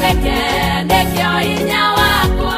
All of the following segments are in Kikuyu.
ndeithĩke nĩkĩo hinya wakwa.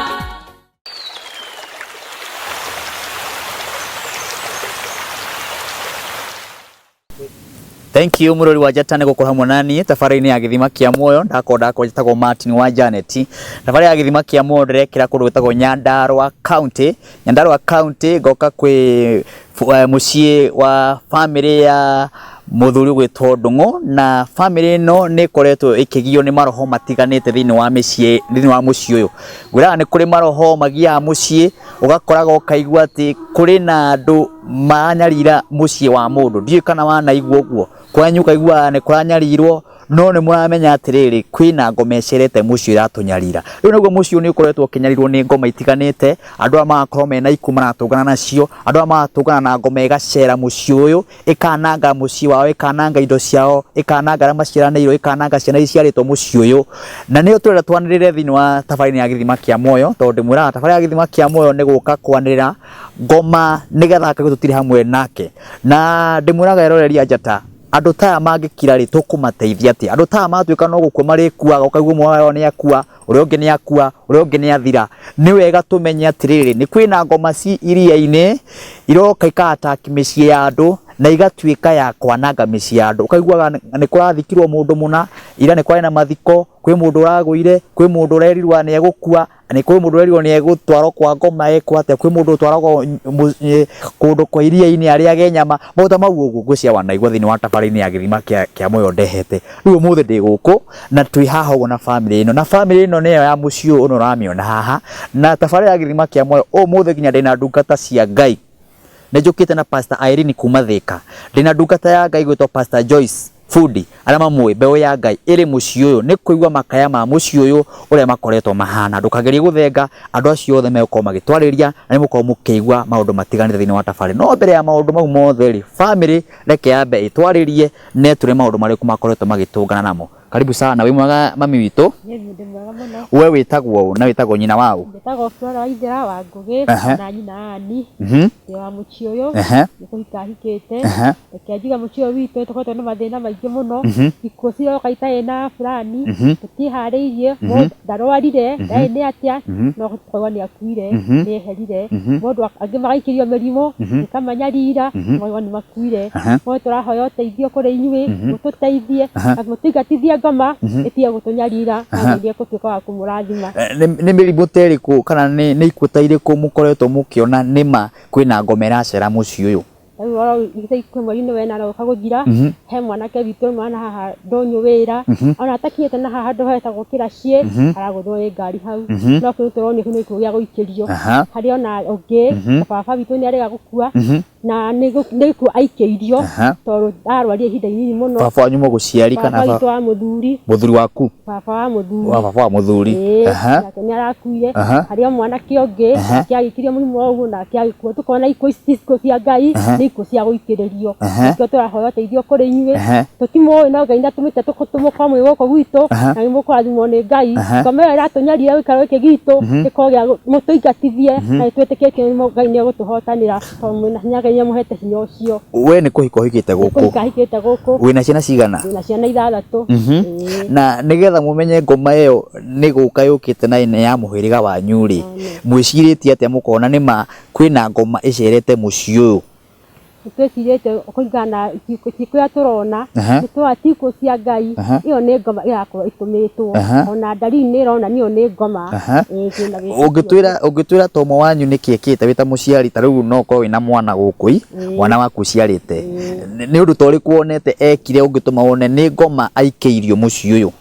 Thank you murori wa Njata nĩ gũkorwo hamwe na niĩ tabarĩra-inĩ ya gĩthima kĩa muoyo. Ndakorwo ndakwa njĩtagwo Martin wa Janet. Tabarĩra ya gĩthima kĩa muoyo ndĩrekĩra kũndũ gwĩtagwo Nyandarua County. Nyandarua County ngoka kwĩ mũciĩ wa bamĩrĩ ya mũthuri ũgwĩtwo Ndung'u, na bamĩrĩ ĩno nĩ ĩkoretwo ĩkĩgio nĩ maroho matiganĩte thĩinĩ wa mĩciĩ, thĩinĩ wa mũciĩ ũyũ. Ngwĩraga nĩ kũrĩ maroho magiaga mũciĩ, ũgakoraga ũkaigua atĩ kũrĩ na andũ maranyarira mũciĩ wa mũndũ. Ndiũĩ kana wanaigua ũguo, kwanyu ũkaigua nĩ kũranyarirwo, no nĩ mũramenya atĩrĩrĩ, kwĩna ngoma ĩcerete mũciĩ ĩratũnyarira. Rĩu naguo mũciĩ ũyũ nĩ ũkoretwo ũkĩnyarirwo nĩ ngoma itiganĩte, andũ aya magakorwo mena ikuũ maratũngana nacio, andũ aya magatũngana na ngoma ĩgacera mũciĩ ũyũ, ĩkananga mũciĩ wao, ĩkananga indo ciao, ĩkananga arĩa maciaranĩirwo, ĩkananga ciana iria iciarĩtwo mũciĩ ũyũ. Na nĩyo tũrenda twanĩrĩre thĩinĩ wa tabarĩra ya gĩthima kĩa muoyo, tondũ ndĩmwĩraga tabarĩra ya gĩthima kĩa muoyo nĩ gũka kwanĩrĩra ngoma nĩgetha akauga tũtirĩ hamwe nake. Na ndĩmwĩraga eroreri a Njata, andũ ta aya mangĩkira rĩ, tũkũmateithia atĩa? Andũ ta aya matuĩka no gũkua marĩkuaga, ũkaigua ũmwe wao nĩ akua, ũrĩa ũngĩ nĩ akua, ũrĩa ũngĩ nĩ athira. Nĩ wega tũmenye atĩrĩrĩ, nĩ kwĩna ngoma ci iria-inĩ, iroka ika attack mĩciĩ ya andũ, na igatuĩka ya kwananga mĩciĩ ya andũ. Ũkaiguaga nĩ kũrathikirwo mũndũ mũna, ira nĩ kwarĩ na mathiko, kwĩ mũndũ ũragũire, kwĩ mũndũ ũrerirwo nĩ egũkua, nĩ kwĩ mũndũ ũrerirwo nĩ egũtwarwo kwa ngoma ekwo atĩa, kwĩ mũndũ ũtwaragwo kũndũ kwa iria-inĩ arĩage nyama, maũndũ ta mau ũguo ngwĩciria wanaigua thĩinĩ wa tabarĩra-inĩ ya gĩthima kĩa muoyo ndehete. Rĩu ũmũthĩ ndĩ gũkũ na twĩ haha ũguo na bamĩrĩ ĩno, na bamĩrĩ ĩno nĩyo ya mũciĩ ũyũ ũno ũramĩona haha, na tabarĩra ya gĩthima kĩa muoyo ũmũthĩ nginya ndĩna ndungata cia Ngai. Nĩ njũkĩte na Pastor Irene kuma Thĩka, ndĩna ndungata ya Ngai gwĩtwo Pastor Joyce Fundi, arĩa mamũĩ mbeũ ya Ngai ĩrĩ mũciĩ ũyũ, nĩ kũigua makaya ma mũciĩ ũyũ ũrĩa makoretwo mahana. Ndũkagerie gũthenga, andũ acio othe megũkorwo magĩtwarĩria na nĩ mũgũkorwo mũkĩigua maũndũ matiganĩte thĩinĩ wa tabarĩra. No mbere ya maũndũ mau mothe rĩ, bamĩrĩ reke yambe ĩtwarĩrie na ĩtwĩre maũndũ marĩkũ makoretwo magĩtũngana namo. Karibu sana, wĩ mwega mami witũ? Niĩ ndĩ mwega mũno. We wĩtagwo ũ na wĩtagwo nyina wa ũ? Njĩtagwo Flora Waithera wa Ngũgĩ na nyina Ann. Ndĩ wa mũciĩ ũyũ, nĩ kũhika hikĩte. Reke njuge mũciĩ ũyũ witũ nĩ tũkoretwo na mathĩna maingĩ mũno, ikuũ ciroka itarĩ na plan, tũtiĩharĩirie, mũndũ ndarwarire, ndarĩ nĩ atĩa, no tũkaigua nĩ akuire, nĩ eherire. Mũndũ angĩ magaikĩrio mĩrimũ, ĩkamanyarira, ũkaigua nĩ makuire. No tũrahoya ũteithio kũrĩ inyuĩ, mũtũteithie, na mũtũingatithie ngoma, ĩtige gũtũnyarira, na Ngai nĩ egũtuĩka wa kũmũrathima. Nĩ mĩrimũ ta ĩrĩkũ kana nĩ ikuũ ta irĩkũ mũkoretwo mũkĩona nĩma kwĩna ngoma ĩracera mũciĩ ũyũ? Rĩu oro ica ikuhĩ mweri-inĩ wa ĩnana ũka gũthira, he mwanake witũ auma na haha ndũnyũ wĩra, ona atakinyĩte na haha handũ hetagwo kĩraciĩ, aragũthwo nĩ ngari hau. No kĩu tũronio kĩu nĩ gĩkuũ gĩa gũikĩrio. Harĩ ona ũngĩ, baba witũ nĩ arega gũkua, na nĩ gĩkuũ aikĩirio, tondũ arwarire ihinda inini mũno. Baba wanyu mũgũciari kana baba witũ wa mũthuri. Mũthuri waku? Baba wa mũthuri. Wa baba wa mũthuri. Ĩĩ, nake nĩ arakuire. Harĩ o mwanake ũngĩ, nake agĩkirio mũrimũ o ũguo nake agĩkua. Tũkona ikuũ ici ti ikuũ cia Ngai, nĩ ikuũ cia gũikĩrĩrio. Nĩkĩo tũrahoya ũteithio kũrĩ inyuĩ. Tũtimũĩ no Ngai nĩ atũmĩte tũmũkorwo mwĩ gũkũ gwitũ, na nĩ mũkũrathimwo nĩ Ngai. Ngoma ĩyo ĩratũnyarira gĩikaro gĩkĩ gitũ, ĩkorwo gĩa mũtũingatithie, na nĩ twĩtĩkĩtie Ngai nĩ egũtũhotanĩra. Tondũ mwĩna hinya Ngai nĩamũhete hinya ũcio. We nĩ kũhika ũhikĩte gũkũ? Kũhika hikĩte gũkũ. Wĩna ciana cigana? Ndĩna ciana ithathatũ. Ĩĩ. Na nĩgetha mũmenye ngoma ĩyo nĩ gũka yũkĩte na nĩ ya mũhĩrĩga wanyu rĩ, mwĩcirĩtie atĩa mũkona nĩma kwĩna ngoma ĩcerete mũciĩ ũyũ? Nĩtwĩcirĩtie kũringana na ciĩko iria tũrona, nĩtũrona ti ikuũ cia Ngai, ĩyo nĩ ngoma ĩrakorwo ĩtũmĩtwo. Ona ndariri nĩ ĩronania ĩyo nĩ ngoma. Ĩĩ twĩna wĩtĩkio. Ũngĩtwĩra ũngĩtwĩra ta ũmwe wanyu nĩkĩ ekĩte wĩ ta mũciari ta rĩu no ũkorwo wĩna mwana gũkũ ĩ, mwana waku ũciarĩte. Nĩ ũndũ ta ũrĩkũ wonete ekire ũngĩtũma wone nĩ ngoma aikĩirio mũciĩ ũyũ?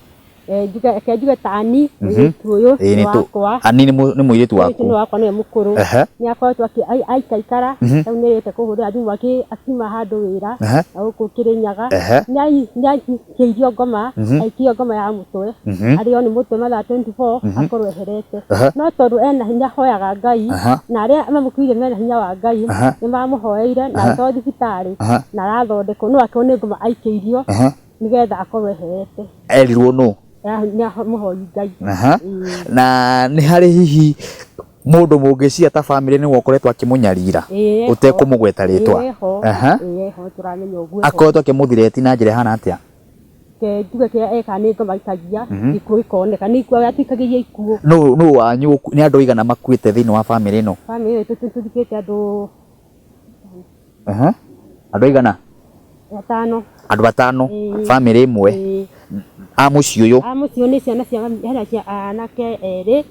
Njuge reke njuge ta Ani, mũirĩtu ũyũ Ĩĩ nĩ nĩ tũ wakwa. Ani nĩ mũirĩtu Mũirĩtu waku. nĩ wakwa nĩwe mũkũrũ. Nĩ akoretwo aikaikara, rĩu nĩ erĩte kũhũrĩra thimũ akiuma handũ wĩra, na gũkũ Kĩrĩnyaga. Nĩ aikĩirio ngoma, aikĩirio ngoma ya mũtwe, arĩo nĩ mũtwe mathaa 24 akorwo eherete. No tondũ ena hinya ahoyaga Ngai, na arĩa mamũkuire mena hinya wa Ngai, nĩ mamũhoeire na agĩtwarwo thibitarĩ, na arathondekwo, no akĩrwo nĩ ngoma aikĩirio, nĩgetha akorwo eherete. Erirwo nũ? Nĩ mũhoi Ngai. Na nĩ harĩ hihi mũndũ mũngĩciria ta bamĩrĩ nĩwe ũkoretwo akĩmũnyarira ũtekũmũgweta rĩtwa? Ĩĩ eho. Ĩĩ eho tũramenya ũguo eho. Akoretwo akĩmũthireti na njĩra ĩhana atĩa? Reke njuge kĩrĩa ekaga nĩ ngoma aikagia, ikuũ ikoneka, nĩ ikuũ atuikagĩria ikuũ. Nũ wanyu nĩ andũ aigana makuĩte thĩinĩ wa bamĩrĩ ĩno? Bamĩrĩ ĩyo tũthikĩte andũ Andũ aigana? Atano. Andũ atano, bamĩrĩ ĩmwe. A mũciĩ ũyũ? A mũciĩ ũyũ nĩ ciana cia hena cia anake erĩ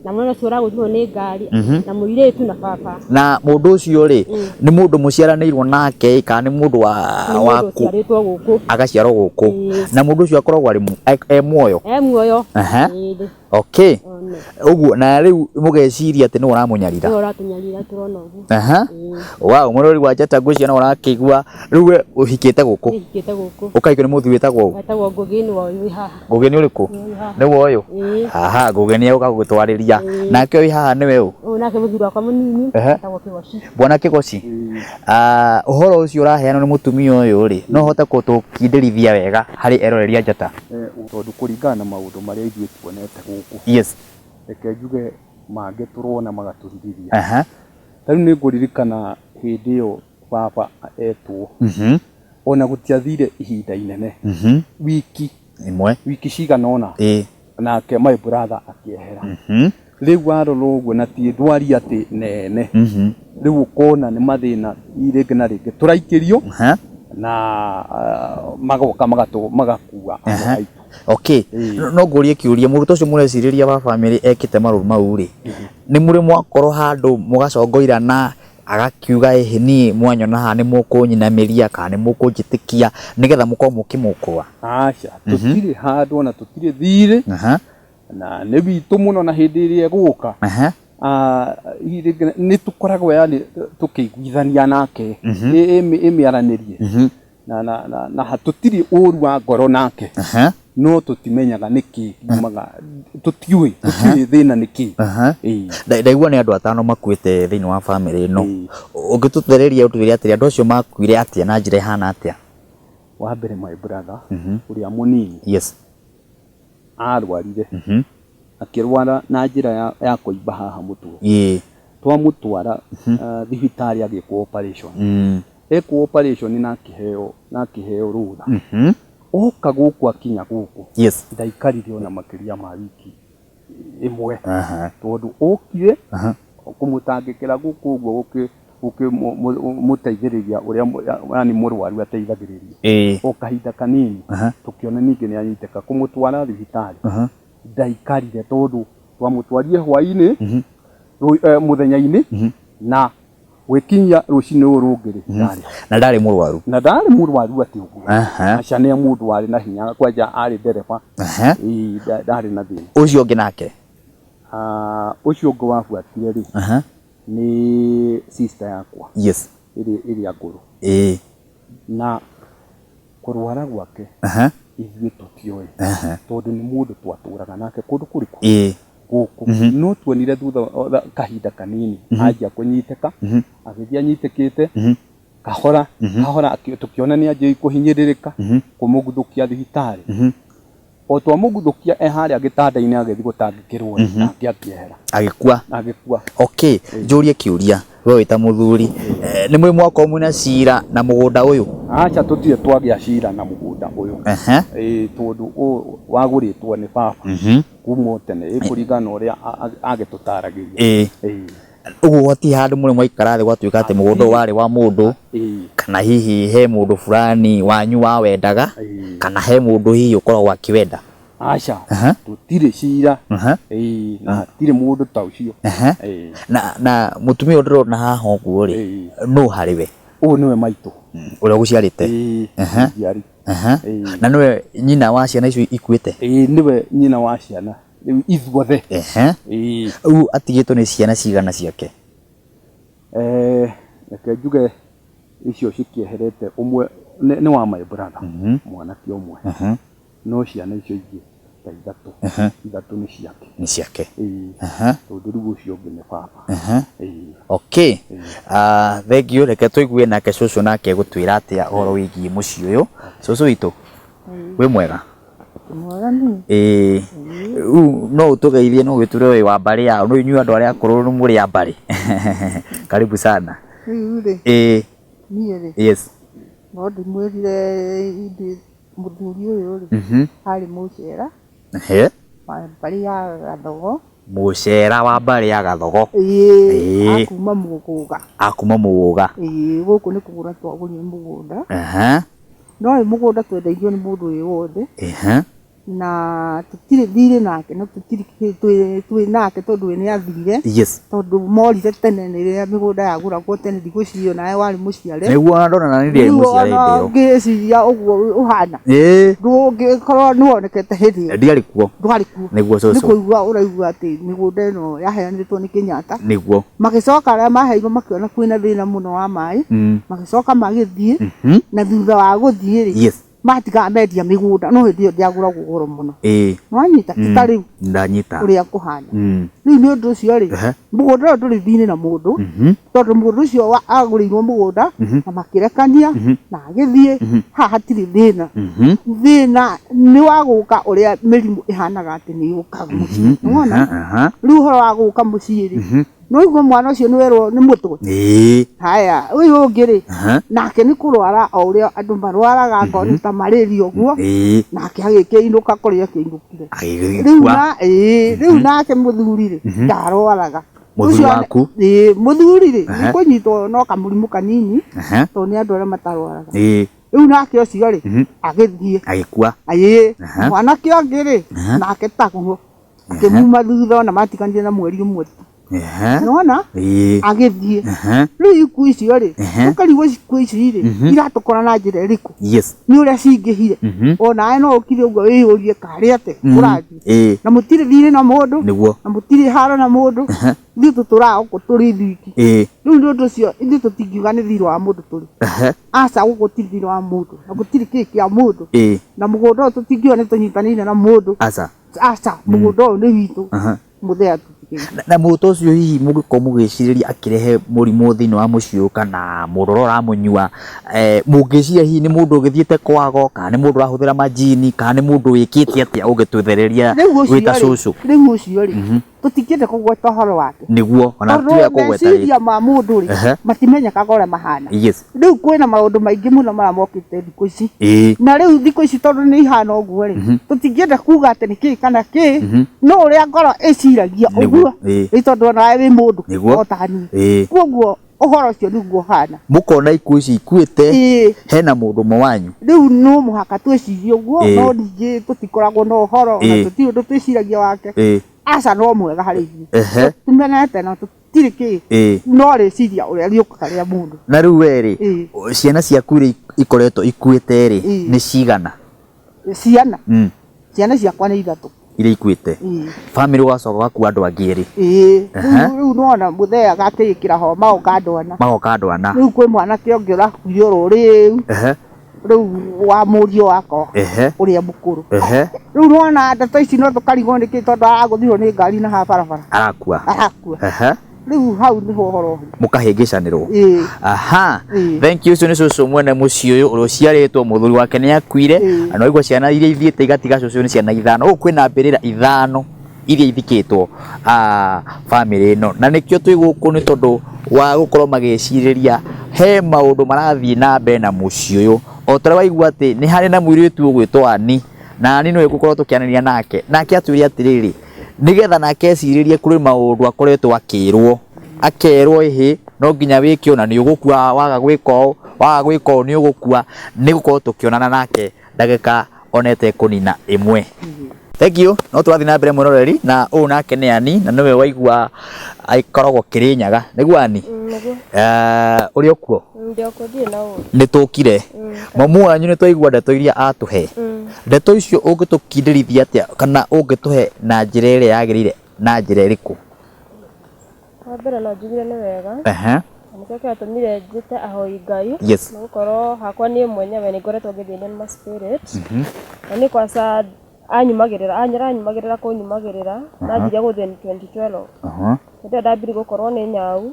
na mwana ũcio ũragũthirwo nĩ ngari na mũirĩtu na baba. Na mũndũ ũcio rĩ, nĩ mũndũ mũciaranĩirwo nake kana nĩ mũndũ wa Nĩ mũndũ ũciarĩtwo gũkũ. Agaciarwo gũkũ. Na mũndũ ũcio akoragwo arĩ e muoyo? E muoyo. Okay. Ũguo na rĩu mũgeciria atĩ nĩwe ũramũnyarira? Nĩwe ũratũnyarira tũrona ũguo. Wow, mũrori wa Njata ngwĩciria no ũrakĩigua rĩu we ũhikĩte gũkũ? Hikĩte gũkũ. Ũkahikio nĩ mũthuri wĩtagwo ũ? Etagwo Ngũgĩ nĩwe ũyũ wĩ haha. Ngũgĩ nĩ ũrĩkũ? Nĩwe ũyũ? Aha, Ngũgĩ nĩ egũka gũgũtwarĩria. Nake ũyũ wĩ haha nĩwe ũ? Ũyũ nake mũthuri wakwa mũnini etagwo Kĩgoci. Bwana Kĩgoci, ũhoro ũcio ũraheanwo nĩ mũtumia ũyũ rĩ, no ũhote gũtũkindĩrithia wega harĩ eroreri a Njata? Tondũ kũringana na maũndũ marĩa ithuĩ tuonete gũkũ, reke njuge mangĩ tũrona magatũhithithia. Ta rĩu nĩ ngũririkana hĩndĩ ĩyo baba etwo, ona gũtiathire ihinda inene, wiki ĩmwe, wiki cigana ũna, nake my brother akĩehera. Rĩu warora ũguo na ti ndwari atĩ nene, rĩu ũkona nĩ mathĩna rĩngĩ na rĩngĩ tũraikĩrio na magoka magakua andũ aitũ. Okay, no ngũrie kĩũria, mũndũ ta ũcio mũrecirĩria wa bamĩrĩ ekĩte maũndũ mau rĩ, nĩ mũrĩ mwakorwo handũ mũgacongoirana agakiuga ĩhĩ niĩ mwanyona haha nĩ mũkũnyinamĩria kana nĩ mũkũnjĩtĩkia nĩgetha mũkorwo mũkĩmũkũa? Aca, tũtirĩ handũ ona tũtirĩ thirĩ, na nĩ witũ mũno na hĩndĩ ĩrĩa ĩgũka nĩ tũkoragwo yani tũkĩiguithania nake ĩmĩaranĩrie na tũtirĩ ũru wa ngoro nake, no tũtimenyaga nĩkĩ kiumaga, tũtiũĩ thĩna nĩkĩ. Ndaigua nĩ andũ atano makuĩte thĩinĩ wa bamĩrĩ ĩno, ũngĩtũthereria ũtwĩre atĩrĩ andũ acio makuire atĩa na njĩra ĩhana atĩa? Wa mbere my brother ũrĩa mũnini arwarire, akĩrwara na njĩra ya kũimba haha mũtwe. Twamũtwara thibitarĩ agĩkwo operation, ekwo operation na akĩheo rũtha. Oka gũkũ akinya gũkũ ndaikarire ona makĩria ma wiki ĩmwe, tondũ okire kũmũtangĩkĩra gũkũ ũguo gũkĩmũteithĩrĩria ũrĩa yani mũrwaru ateithagĩrĩrio, o kahinda kanini tũkĩona ningĩ nĩ anyitĩka. Kũmũtwara thibitarĩ ndaikarire, tondũ twamũtwarire hwaĩ-inĩ mũthenya-inĩ na gwĩkinyia rũcinĩ rũrũ rũngĩ rĩ, ndarĩ na ndarĩ mũrwaru, na ndarĩ mũrwaru atĩ ũguo, aca nĩ mũndũ warĩ na hinya, kwanja arĩ ndereba, ndarĩ na thĩna. Ũcio ũngĩ nake? Ũcio ũngĩ wabuatire rĩ, nĩ sister yakwa ĩrĩa ngũrũ, na kũrwara gwake ithuĩ tũtiũĩ, tondũ nĩ mũndũ twatũraga nake kũndũ kũrĩkũ gũkũ, no tuonire thutha kahinda kanini anjia kũnyitĩka, agĩthiĩ anyitĩkĩte kahora kahora, tũkĩona nĩ anjia kũhinyĩrĩrĩka, kũmũguthũkia thibitarĩ. O twamũguthũkia e harĩa gĩtanda-inĩ agĩthiĩ gũtangĩkĩrwo, nake akĩehera, agĩkua. Agĩkua. Okay, njũrie kĩũria, we wĩ ta mũthuri, nĩ mũrĩ mwakorwo mwĩna cira na mũgũnda ũyũ? Aca, tũtirĩ twagĩa cira na mũgũnda ũyũ, tondũ wagũrĩtwo nĩ baba kuma tene, ĩkũringana na ũrĩa agĩtũtaragĩria. Ũguo gũtirĩ handũ mũrĩ mwaikara thĩ gwatuĩka atĩ mũgũnda ũyũ warĩ wa mũndũ, kana hihi he mũndũ fulani wanyu wawendaga, kana he mũndũ hihi ũkoragwo akĩwenda? Aca, tũtirĩ cira, na hatirĩ mũndũ ta ũcio. Na mũtumia ũyũ ndĩrona haha ũguo rĩ, nũ harĩ we? Ũyũ nĩwe maitũ ũrĩa ũgũciarĩte? Njiari. Na nĩwe nyina wa ciana icio ikuĩte? Ĩĩ, nĩwe nyina wa ciana rĩu ithuothe. Rĩu atigĩtwo nĩ ciana cigana ciake? Reke njuge icio cikĩeherete, ũmwe nĩ wa my brother, mwanake ũmwe, no ciana icio ingĩ ta ithatũ, ithatũ nĩ ciake. Nĩ ciake. Tondũ rĩu ũcio ũngĩ nĩ baba. Okay, thank you. Reke tũigue nake cũcũ nake egũtwĩra atĩa ũhoro wĩgiĩ mũciĩ ũyũ. Cũcũ witũ, wĩ mwega? Mwega niĩ. Ĩĩ, rĩu no ũtũgeithie, no ũgĩtwĩre wĩ wa mbarĩ yao, no inyuĩ andũ arĩa akũrũ nĩ mũrĩ a mbarĩ. Karibu sana. Rĩu rĩ, Ĩĩ. Niĩ rĩ, no ndĩmwĩrire Mũthuri ũyũ rĩ, arĩ mũcera wa mbarĩ ya Gathogo. Mũcera wa mbarĩ ya Gathogo. Ĩĩ, akuma Mũgũga. Akuma Mũgũga. Ĩĩ, gũkũ nĩ kũgũra twagũrire mũgũnda. No mũgũnda twendeirio nĩ mũndũ wĩ wothe. Na tũtirĩ thirĩ nake na tũtirĩ twĩ nake tondũ we nĩ athire. Tondũ morire tene rĩrĩa mĩgũnda yagũragwo tene ndigwĩciria onawe warĩ mũciare. Nĩguo ona ndona na niĩ ndiarĩ mũciare hĩndĩ ĩyo. Ngĩciria ũguo ũhana. Ndũngĩkorwo nĩ wonekete hĩndĩ ĩyo. Ndiarĩ kuo. Ndwarĩ kuo. Nĩguo cũcũ. Nĩ kũigua ũraigua atĩ mĩgũnda ĩno yaheanĩtwo nĩ Kenyatta. Nĩguo. Magĩcoka arĩa maheirwo makĩona kwĩna thĩna mũno wa maĩ. Magĩcoka magĩthiĩ. Na thutha wa gũthiĩ rĩ. Matigaga mendia mĩgũnda no hĩndĩ ĩyo ndĩagũragwo goro mũno. Nĩwanyita? Ti ta rĩu. Ndanyita. Ũrĩa kũhana. Rĩu nĩ ũndũ ũcio rĩ, mũgũnda ũyũ ndũrĩ thirĩ na mũndũ, tondũ mũndũ ũcio agũrĩirwo mũgũnda na makĩrekania na agĩthiĩ, haha hatirĩ thĩna. Thĩna nĩ wa gũka ũrĩa mĩrimũ ĩhanaga atĩ nĩ yũkaga mũciĩ. Nĩwona? Rĩu ũhoro wa gũka mũciĩ rĩ, nĩwaigua mwana ũcio nĩwerwo nĩ mũtwe? Haya, ũyũ ũngĩ rĩ, nake nĩ kũrwara o ũrĩa andũ marwaraga angorwo nĩ ta malaria ũguo, nake agĩkĩinũka kũrĩa akĩinũkire. Rĩu na ĩĩ, rĩu nake mũthuri rĩ, ndarwaraga. Mũthuri waku? Ĩĩ, mũthuri rĩ, nĩ kũnyitwo no kamũrimũ kanini, tondũ nĩ andũ arĩa matarwaraga. Rĩu nake ũcio rĩ, agĩthiĩ. Agĩkua. Ĩĩ, mwanake ũngĩ rĩ, nake taguo. Akĩmuma thutha ona matiganire na mweri ũmwe tu. Nĩwona? Agĩthiĩ. Rĩu ikuũ icio rĩ, ũkarigwo ikuũ ici rĩ, iratũkora na njĩra ĩrĩkũ? Nĩ ũrĩa cingĩhire. Onawe no ũkire ũguo wĩyũrie karĩ atĩa kũrathiĩ. Na mũtirĩ thirĩ na mũndũ, na mũtirĩ haro na mũndũ, ithuĩ tũtũraga gũkũ tũrĩ ithuiki. Rĩu nĩ ũndũ ũcio ithuĩ tũtingiuga nĩ thirĩ wa mũndũ tũrĩ. Aca gũkũ ti thirĩ wa mũndũ, na gũtirĩ kĩĩ kĩa mũndũ. Na mũgũnda ũyũ tũtingiuga nĩ tũnyitanĩire na mũndũ. Aca. Aca, mũgũnda ũyũ nĩ witũ. Mũthee atũtigĩire. Na mũndũ ũcio hihi mũngĩkorwo mũgĩcirĩria akĩrehe mũrimũ thĩinĩ wa mũciĩ ũyũ kana mũndũ ũrĩa ũramũnyua, mũngĩciria hihi nĩ mũndũ ũgĩthiĩte kwago kana nĩ mũndũ ũrahũthĩra majini kana nĩ mũndũ wĩkĩte atĩa ũngĩtũthereria wĩ ta cũcũ? Rĩu ũcio rĩ, tũtingĩenda kũgweta ũhoro wake. Nĩguo, ona ti wega kũgweta rĩtwa. Meciria ma mũndũ rĩ, matimenyekaga ũrĩa mahana. Rĩu kwĩna maũndũ maingĩ mũno marĩa mokĩte thikũ ici. Na rĩu thikũ ici tondũ nĩ ihana ũguo rĩ, tũtingĩenda kuga atĩ nĩ kĩĩ kana kĩĩ, no ũrĩa ngoro ĩciragia ũguo, nĩ tondũ onawe wĩ mũndũ o ta niĩ. Koguo ũhoro ũcio nĩguo ũhana. Mũkona ikuũ ici ikuĩte hena mũndũ ũmwe wanyu. Rĩu no mũhaka twĩcirie ũguo, no ningĩ tũtikoragwo na ũhoro, ona tũtirĩ ũndũ twĩciragia wake. Aca no mwega harĩ ithuĩ. Tũmenete na tũtirĩ kĩ, no rĩciria ũrĩa rĩũkaga rĩa mũndũ. Na rĩu we rĩ, ciana ciaku iria ikoretwo ikuĩte rĩ, nĩ cigana? Ciana? Ciana ciakwa nĩ ithatũ. Iria ikuĩte? Bamĩrĩ ũgacoka ũgakua andũ angĩ erĩ? Ĩĩ. Rĩu nĩwona mũthee agakĩĩkĩra ho magoka andũ ana. Magoka andũ ana. Rĩu kwĩ mwanake ũngĩ ũrakuire oro rĩu. Rĩu wa mũriũ wakwa ũrĩa mũkũrũ. Rĩu nĩwona ndeto ici no tũkarigwo nĩkĩ tondũ aragũthirwo nĩ ngari na haha barabara. Arakua. Arakua. Rĩu hau nĩho ũhoro ũrĩ. Mũkahĩngĩcanĩrwo. Aha. Thank you. Ũcio nĩ cũcũ mwene mũciĩ ũyũ ũrĩa ũciarĩtwo mũthuri wake nĩ akuire. Na waigua ciana iria ithiĩte igatiga cũcũ nĩ ciana ithano. Gũkũ kwĩna mbĩrĩra ithano iria ithikĩtwo bamĩrĩ ĩno. Na nĩkĩo twĩ gũkũ nĩ tondũ wa gũkorwo magĩcirĩria he maũndũ marathiĩ na mbere na mũciĩ ũyũ. O ta ũrĩa waigua atĩ nĩ harĩ na mũirĩtu ũgwĩtwo Annie, na Annie nĩwe ngũkorwo tũkĩaranĩria nake. Nake atwĩre atĩrĩrĩ, nĩgetha nake ecirĩrie kũrĩ maũndũ akoretwo akĩrwo, akerwo ĩhĩ no nginya wĩke ũũ na nĩ ũgũkua waga gwĩka ũũ, waga gwĩka ũũ nĩ ũgũkua, nĩ gũkorwo tũkĩonana nake ndagĩka ona ĩtekũnina ĩmwe. Thank you. No tũrathiĩ na mbere mwĩroreri na ũyũ nake nĩ Annie na nĩwe waigua akoragwo Kĩrĩnyaga. Nĩguo Annie? Nĩguo. Ũrĩ o kuo? Ndĩ o kuo ndirĩ na ũru. Nĩ tũkire. Mamu wanyu nĩ twaigua ndeto iria atũhe. Ndeto icio ũngĩtũkindĩrithia atĩa kana ũngĩtũhe na njĩra ĩrĩa yagĩrĩire na njĩra ĩrĩkũ? Wa mbere no njugire nĩ wega. Na nĩkĩo kĩratũmire njĩte ahoi Ngai. Nĩ gũkorwo hakwa niĩ mwenyewe nĩ ngoretwo ngĩthĩnio nĩ ma spirit. Na niĩ kwanza anyumagĩrĩra, aranyumagĩrĩra kũnyumagĩrĩra, ndanjirie gũthĩnio 2012. Hĩndĩ ĩyo ndambirie gũkorwo nĩ nyau,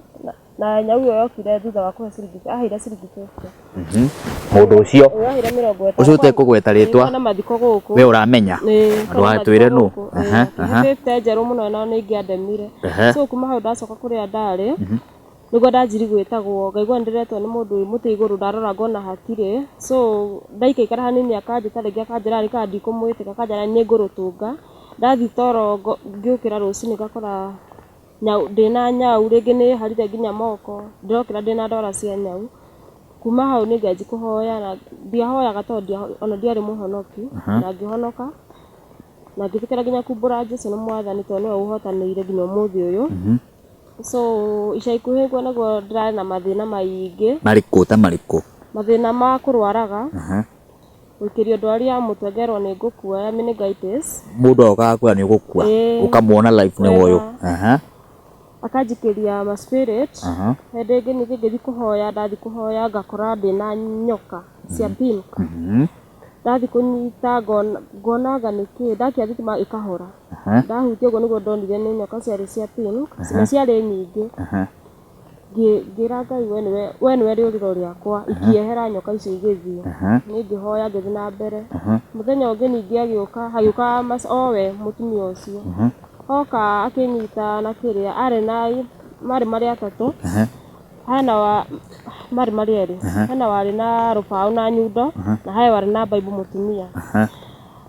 na nyau ĩyo yokire thutha wa kũhe ciringi, aheire ciringi 50. Mũndũ ũcio Ũyũ aheire mĩrongo ĩtano. Ũcio ũtekũgweta rĩtwa. Kwĩna mathiko gũkũ. We ũramenya. Ĩĩ, Andũ atwĩre nũ. Akĩhe 50 njerũ mũno na nĩ ingĩandemire. So kuma hau ndacoka kũrĩa ndarĩ, Nĩguo ndanjirie gwĩtagwo, ngaigua nĩndĩretwo nĩ mũndũ wĩ mũtĩ igũrũ, ndarora ngona hatirĩ. So ndaikaikara hanini akanjĩta rĩngĩ akanjĩra arĩ kana ndikũmwĩtĩka, akanjĩra nĩngũrũtũnga. Ndathiĩ toro ngĩũkĩra rũcinĩ ngakora nyau, ndĩna nyau, rĩngĩ nĩharire nginya moko, ndĩrokĩra ndĩna ndwara cia nyau. Kuma hau nĩ ngĩanjia kũhoya na ndiahoyaga tondũ ona ndiarĩ mũhonoki, na ngĩhonoka. Na ngĩtĩkĩra nginya kumbũra Jesũ nĩ mwathani tondũ nĩwe ũhotanĩire nginya ũmũthĩ ũyũ. So ica ikuhĩ ũguo nĩguo ndĩrarĩ na mathĩna maingĩ. Marĩkũ ta marĩkũ? Mathĩna ma kũrwaraga, gũikĩrio ndwari ya mũtwe ngerwo nĩ ngũkua ya meningitis. Mũndũ agoka agakwĩra nĩ ũgũkua, ũkamuona live nĩ ũyũ. Akanjikĩria ma spirit. Hĩndĩ ĩngĩ ningĩ ngĩthiĩ kũhoya, ndathiĩ kũhoya ngakora ndĩna nyoka cia pink. Ndathiĩ kũnyita ngona anga nĩ kĩ, ndakia thitima ĩkahora. Ndahutia ũguo nĩguo ndonire nĩ nyoka ciarĩ cia pink, na ciarĩ nyingĩ. Ngĩra Ngai we nĩwe we nĩwe rĩũrĩro rĩakwa, ikĩehera nyoka icio igĩthiĩ. Niĩ ngĩhoya ngĩthiĩ na mbere. Mũthenya ũngĩ ningĩ agĩũka, hagĩũka o we mũtumia ũcio. Oka akĩnyita na kĩrĩa, arĩ na marĩ marĩ atatũ. Hena wa marĩ marĩ erĩ. Hena warĩ na rũbaũ na nyundo, na he warĩ na mbaibu mũtumia.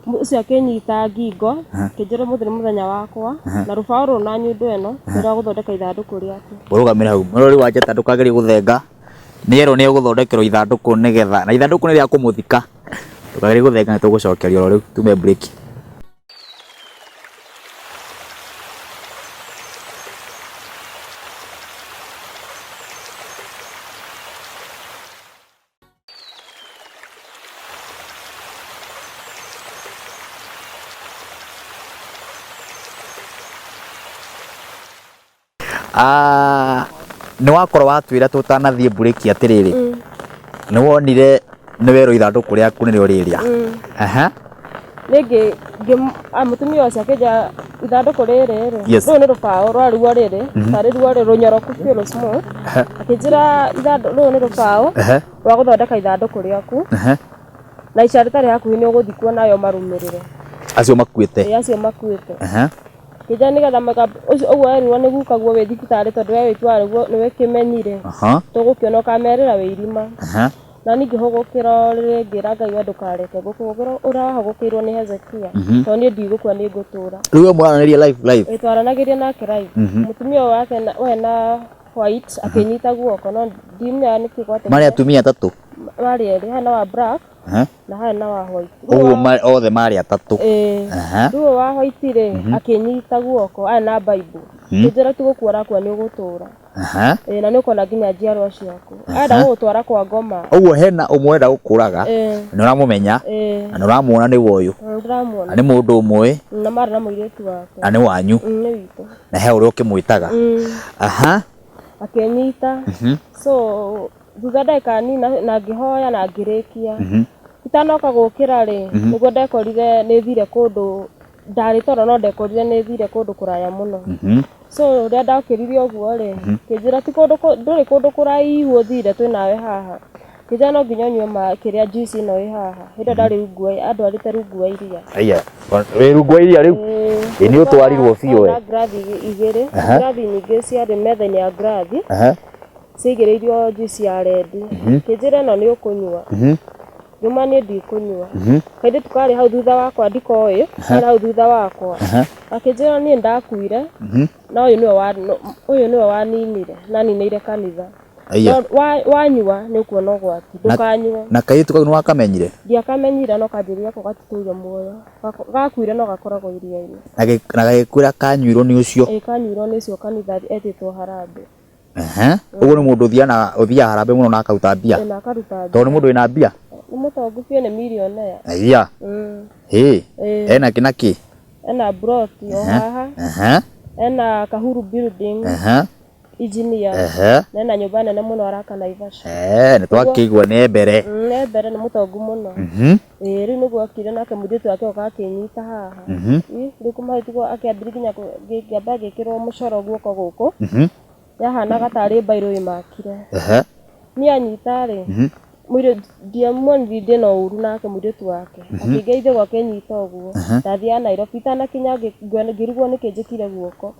Ũcio akĩnyita ngingo, akĩnjĩra ũmũthĩ nĩ mũthenya wakwa, na rũbaũ rũrũ na nyundo ĩno nĩ rwa gũthondeka ithandũkũ rĩaku. Ũrũgamĩre hau. Mũrori wa njata ndũkagerie gũthenga. Nĩ erwo nĩ egũthondekerwo ithandũkũ nĩgetha, na ithandũkũ nĩ rĩa kũmũthika. Ndũkagerie gũthenga nĩ tũgũcokeria oro rĩu tume break. Ah, nĩ wakorwo watwĩra tũtanathiĩ mburĩki atĩrĩrĩ nĩ wonire nĩ werwo ithandũkũ rĩaku nĩrĩo rĩrĩa. Aha. Rĩngĩ mũtumia ũcio akĩnjĩra ithandũkũ rĩrĩ rĩ, rũrũ nĩ rũbaũ rwa ruo rĩrĩ, tarĩ ruo rĩ rũnyoroku biũ rũ smooth. Akĩnjĩra rũrũ nĩ rũbaũ rwa gũthondeka ithandũkũ rĩaku. Na ica rĩtarĩ hakuhĩ nĩ ũgũthikwo nayo marũmĩrĩre. Acio makuĩte. Ĩĩ acio makuĩte. Kĩnja nĩgetha ũcio ũguo werirwo nĩ gukaguo wĩ thibitarĩ tondũ we wĩ twarĩguo nĩwe kĩmenyire. Tũgũkĩona ũkamerĩra wĩ irima. Na niĩ ngĩhũgũkĩra ũrĩrĩ ngĩra Ngai we ndũkareke ngũkũhũgũkĩra ũrahũgũkĩirwo nĩ Hezekia. Tondũ niĩ ndigũkua nĩ ngũtũra. Rĩu we mũraranĩria live live? Ĩĩ twaranagĩria nake live. Mũtumia ũyũ wake we na white akĩnyita guoko no ndimenyaga nĩkĩ gwatũmire. Marĩ atumia atatũ? Marĩ erĩ, hena wa black na hena wa white. Ũguo othe marĩ atatũ. Ĩĩ. Rĩu ũyũ wa white rĩ, akĩnyita guoko arĩ na Bible. Akĩnjĩra ti gũkua ũrakua nĩ ũgũtũra. Ĩĩ na nĩ ũkona nginya njiarwa ciaku. Arenda gũgũtwara kwa ngoma. Ũguo hena ũmwe ũrenda gũkũraga, na ũramũmenya, na nĩ ũramuona nĩwe ũyũ. Ndĩramuona. Na nĩ mũndũ ũmũĩ. Na marĩ na mũirĩtu wake. Na nĩ wanyu. Nĩ witũ. Na he ũrĩa ũkĩmwĩtaga. Akĩnyita. So thutha ndagĩka nini na ngĩhoya na ngĩrĩkia. Itanoka gũkĩra rĩ, nĩguo ndekorire nĩ thire kũndũ, ndarĩ toro no ndekorire nĩ thire kũndũ kũraya mũno. So rĩrĩa ndokĩrire ũguo rĩ, kĩnjĩra ti kũndũ ndũrĩ kũndũ kũraihu ũthire twĩ nawe haha. Kĩnjĩra no nginya ũnyue maĩ kĩrĩa juice ĩno ĩ haha. Hĩndĩ ĩyo ndarĩ rungu wa andwarĩte rungu wa iria. Aya, wĩ rungu wa iria rĩu? Ĩĩ nĩ ũtwarirwo biũ we. Ngirathi igĩrĩ, ngirathi nyingĩ ciarĩ metha-inĩ ya ngirathi. Ciaigĩrĩirio juice ya rendi. Kĩnjĩra ĩno nĩ ũkũnyua. Ngĩmwĩra niĩ ndikũnyua. Kairĩtu karĩ hau thutha wakwa ndikoĩ, karĩ hau thutha wakwa. Gakĩnjĩra niĩ ndakuire, na ũyũ nĩwe wa ũyũ nĩwe waninire, na aninĩire kanitha. Wanyua nĩ ũkuona ũgwati, ndũkanyue. Na kairĩtu kau nĩ wakamenyire? Ndiakamenyire no kanjĩrire ko gatitũire muoyo. Gakuire no gakoragwo iria-inĩ. Na gagĩkwĩra kanyuirwo nĩ ũcio? Ĩĩ kanyuirwo nĩ ũcio kanitha etĩtwo harambee. Ũguo nĩ mũndũ ũthiaga harambee mũno na akaruta mbia? Ĩĩ na akaruta mbia. Tondũ nĩ mũndũ wĩna mbia? Nĩ mũtongu biũ nĩ millionaire. Aya. Ĩĩ. Ena kĩ na kĩ? Ena mburoti o haha. Ena Kahuru building. Engineer. Na ena nyũmba nene mũno araka Naivasha. Nĩ twakĩigua nĩ mbere. Nĩ mbere nĩ mũtongu mũno. Ĩĩ rĩu nĩguo okire nake mũirĩtu wake oka akĩnyita haha. Rĩu kũmahĩtigwo akĩambirie nginya ngĩamba ngĩkĩrwo mũcoro guoko gũkũ. Yahanaga tarĩ mbairũ ĩmakire. Niĩ anyita rĩ, mũirĩtu ndiamuonirie ndĩna ũru nake mũirĩtu wake. Akĩngeithia ũguo akĩnyita ũguo. Ndathiaga Nairobi itanakinya ngĩrigwo nĩkĩ njĩkire guoko.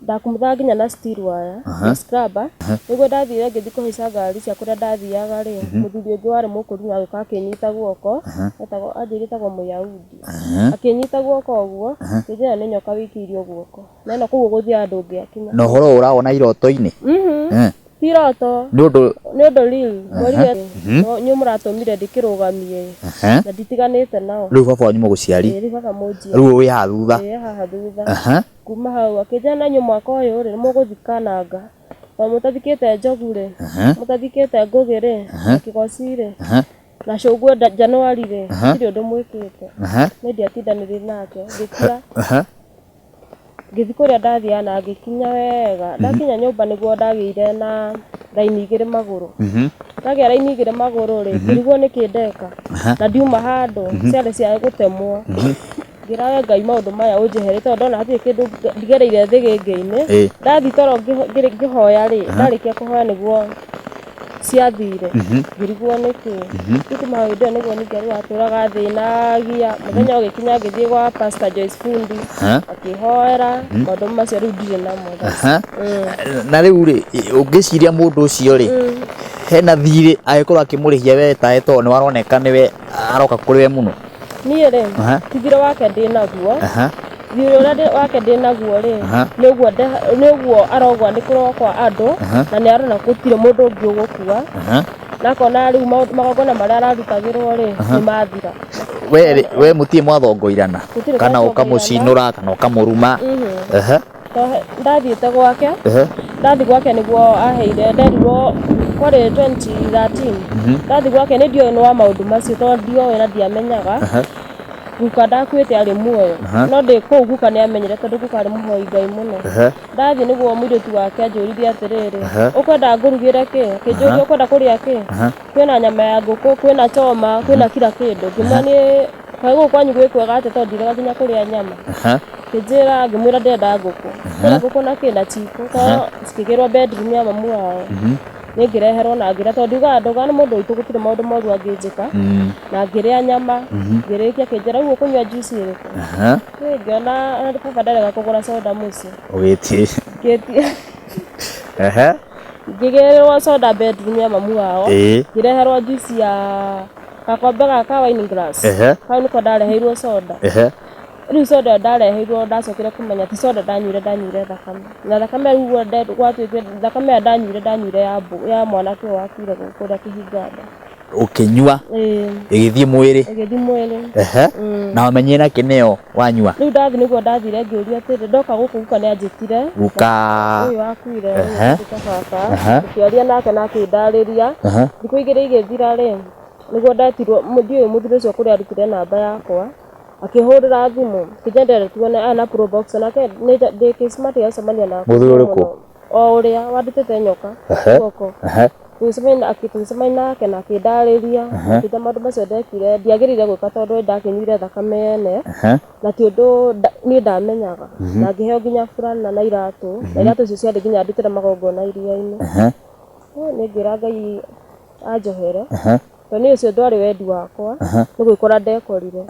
Ndakumuthaga nginya na steel wire na scrubber. Nĩguo ndathire ngĩthiĩ kũhaica ngari cia kũrĩa ndathiaga rĩ, mũthuri ũngĩ warĩ mũkũrinũ agĩũka akĩnyita guoko, etagwo anjĩrire etagwo Mũyahudi. Akĩnyita guoko ũguo, akĩnjĩra nĩ nyoka wĩikĩirio guoko. Na ĩno kũu ũgũthiaga ndũngĩakinya. Na ũhoro ũyũ ũrawona iroto-inĩ? Ti iroto. Nĩ ũndũ Nĩ ũndũ real. Mweri we inyuĩ mũratũmire ndĩkĩrũgamie na nditiganĩte nao. Rĩu baba wanyu mũgũciari? Ĩĩ rĩu baba mũnjiari. Rĩu wĩ haha thutha? Ĩĩ haha thutha. Kuma hau akĩnjĩra na inyuĩ mwaka ũyũ rĩ, nĩ mũgũthika nanga. Tondũ mũtathikĩte njogu rĩ, mũtathikĩte ngũgĩ rĩ, na kĩgoci rĩ, na cũngwe Januari rĩ, gũtirĩ ũndũ mwĩkĩte. Niĩ ndiatindanĩire nake, ngĩkira. Ngĩthiĩ kũrĩa ndathiaga na ngĩkinya wega. Ndakinya nyũmba nĩguo ndagĩire na raini igĩrĩ magũrũ. Ndagĩa raini igĩrĩ magũrũ rĩ, ngĩrigwo nĩkĩ ndeka. Na ndiuma handũ, ciarĩ cia gũtemwo. Ngĩra we Ngai maũndũ maya ũnjeherie tondũ ndona hatirĩ kĩndũ ndigereire thĩgĩngĩ-inĩ. Ndathiĩ toro ngĩhoya rĩ, ndarĩkia kũhoya nĩguo ciathire. Ngĩrigwo nĩkĩ. Rĩu kuma hau hĩndĩ ĩyo nĩguo ningĩ rĩu atũraga athĩnagia. Mũthenya ũgĩkinya ngĩthiĩ gwa Pastor Joyce Fundi, akĩhoera, maũndũ macio rĩu ndirĩ namo thaa ici. Na rĩu rĩ, ũngĩciria mũndũ ũcio rĩ, hena thirĩ angĩkorwo akĩmũrĩhia we tawe tondũ nĩ aroneka nĩwe aroka kũrĩ we mũno? Niĩ rĩ, ti thirĩ wake ndĩ naguo. Thirĩ ũrĩa wake ndĩ naguo rĩ, nĩ ũguo nĩ ũguo arogwa nĩ kũrogwo kwa andũ, na nĩ arona gũtirĩ mũndũ ũngĩ ũgũkua. Na akona rĩu magongona marĩa ararutagĩrwo rĩ, nĩ mathira. We rĩ, we mũtirĩ mwathongoirana? Kana ũkamũcinũra kana ũkamũruma? Ndathiĩte gwake, ndathiĩ gwake nĩguo aheire, nderirwo kwarĩ 2013, ndathiĩ gwake nĩ ndioĩ nĩ wa maũndũ macio tondũ ndioĩ na ndiamenyaga. Guka ndakuĩte arĩ muoyo, no ndĩ kũu guka nĩ amenyire tondũ guka arĩ mũhoi Ngai mũno. Ndathiĩ nĩguo mũirĩtu wake anjũririe atĩrĩrĩ, ũkwenda ngũrugĩre kĩ? Akĩnjũria ũkwenda kũrĩa kĩ? Kwĩna nyama ya ngũkũ, kwĩna choma, kwĩna kila kĩndũ. Ngĩmwĩra niĩ kaĩ gũkũ kwanyu gwĩ kwega atĩa tondũ ndirega nginya kũrĩa nyama. Akĩnjĩra ngĩmwĩra ndĩrenda ngũkũ. Ndĩrenda ngũkũ na kĩ na chiko tondũ cikĩgĩrwo bedroom ya mamu wao. Niĩ ngĩreherwo na ngĩrĩa tondũ ndiugaga ndaugaga nĩ mũndũ witũ gũtirĩ maũndũ moru angĩnjĩka. Na ngĩrĩa nyama, ngĩrĩkia akĩnjĩra rĩu ũkũnyua juice ĩrĩkũ? Niĩ ngĩona baba ndarega kũgũra soda mũciĩ. Ũgĩtie. Ngĩtia. Ngĩgĩrĩrwo soda bedroom ya mamu wao. Ngĩreherwo juice ya gakombe gaka wine glass. Hau nĩko ndareheirwo soda. Rĩu soda ĩyo ndareheirwo ndacokire kũmenya ti soda ndanyuire ndanyuire thakame. Na thakame rĩu gwatuĩkire thakame ĩyo ndanyuire ndanyuire ya ya mwanake ũyũ wakuire kũrĩa Kĩhinganda. Ũkĩnyua ĩgĩthiĩ mwĩrĩ. Ĩgĩthiĩ mwĩrĩ. Na wamenyire na kĩneo wanyua? Rĩu ndathiĩ nĩguo ndathire ngĩũria atĩrĩ, ndoka gũkũ guka nĩ anjĩtire. Guka. Ũyũ wakuire ũyũ baba. Tũkĩaria nake na akĩndarĩria. Thikũ igĩrĩ igĩthira rĩ, nĩguo ndetirwo, ndiũĩ mũthuri ũcio kũrĩa arutire namba yakwa. Akĩhũrĩra thimũ, akĩnjĩra ndĩrenda tuone aya na probox nake ndĩ kĩ-smart gĩacemania nake. Mũthuri ũrĩkũ? O ũrĩa wandutĩte nyoka guoko. Tũgĩcemania nake na akĩndarĩria, akĩnjĩra maũndũ macio ndekire ndiagĩrĩire gwĩka tondũ nĩndakĩnyuire thakame yene, na ti ũndũ niĩ ndamenyaga. Na ngĩheo nginya burana na iratũ, na iratũ icio ciarĩ nginya ndutĩre magongona iria-inĩ. Niĩ ngĩra Ngai anjohere, tondũ niĩ ũcio ndwarĩ wendi wakwa, nĩ gwĩkora ndekorire.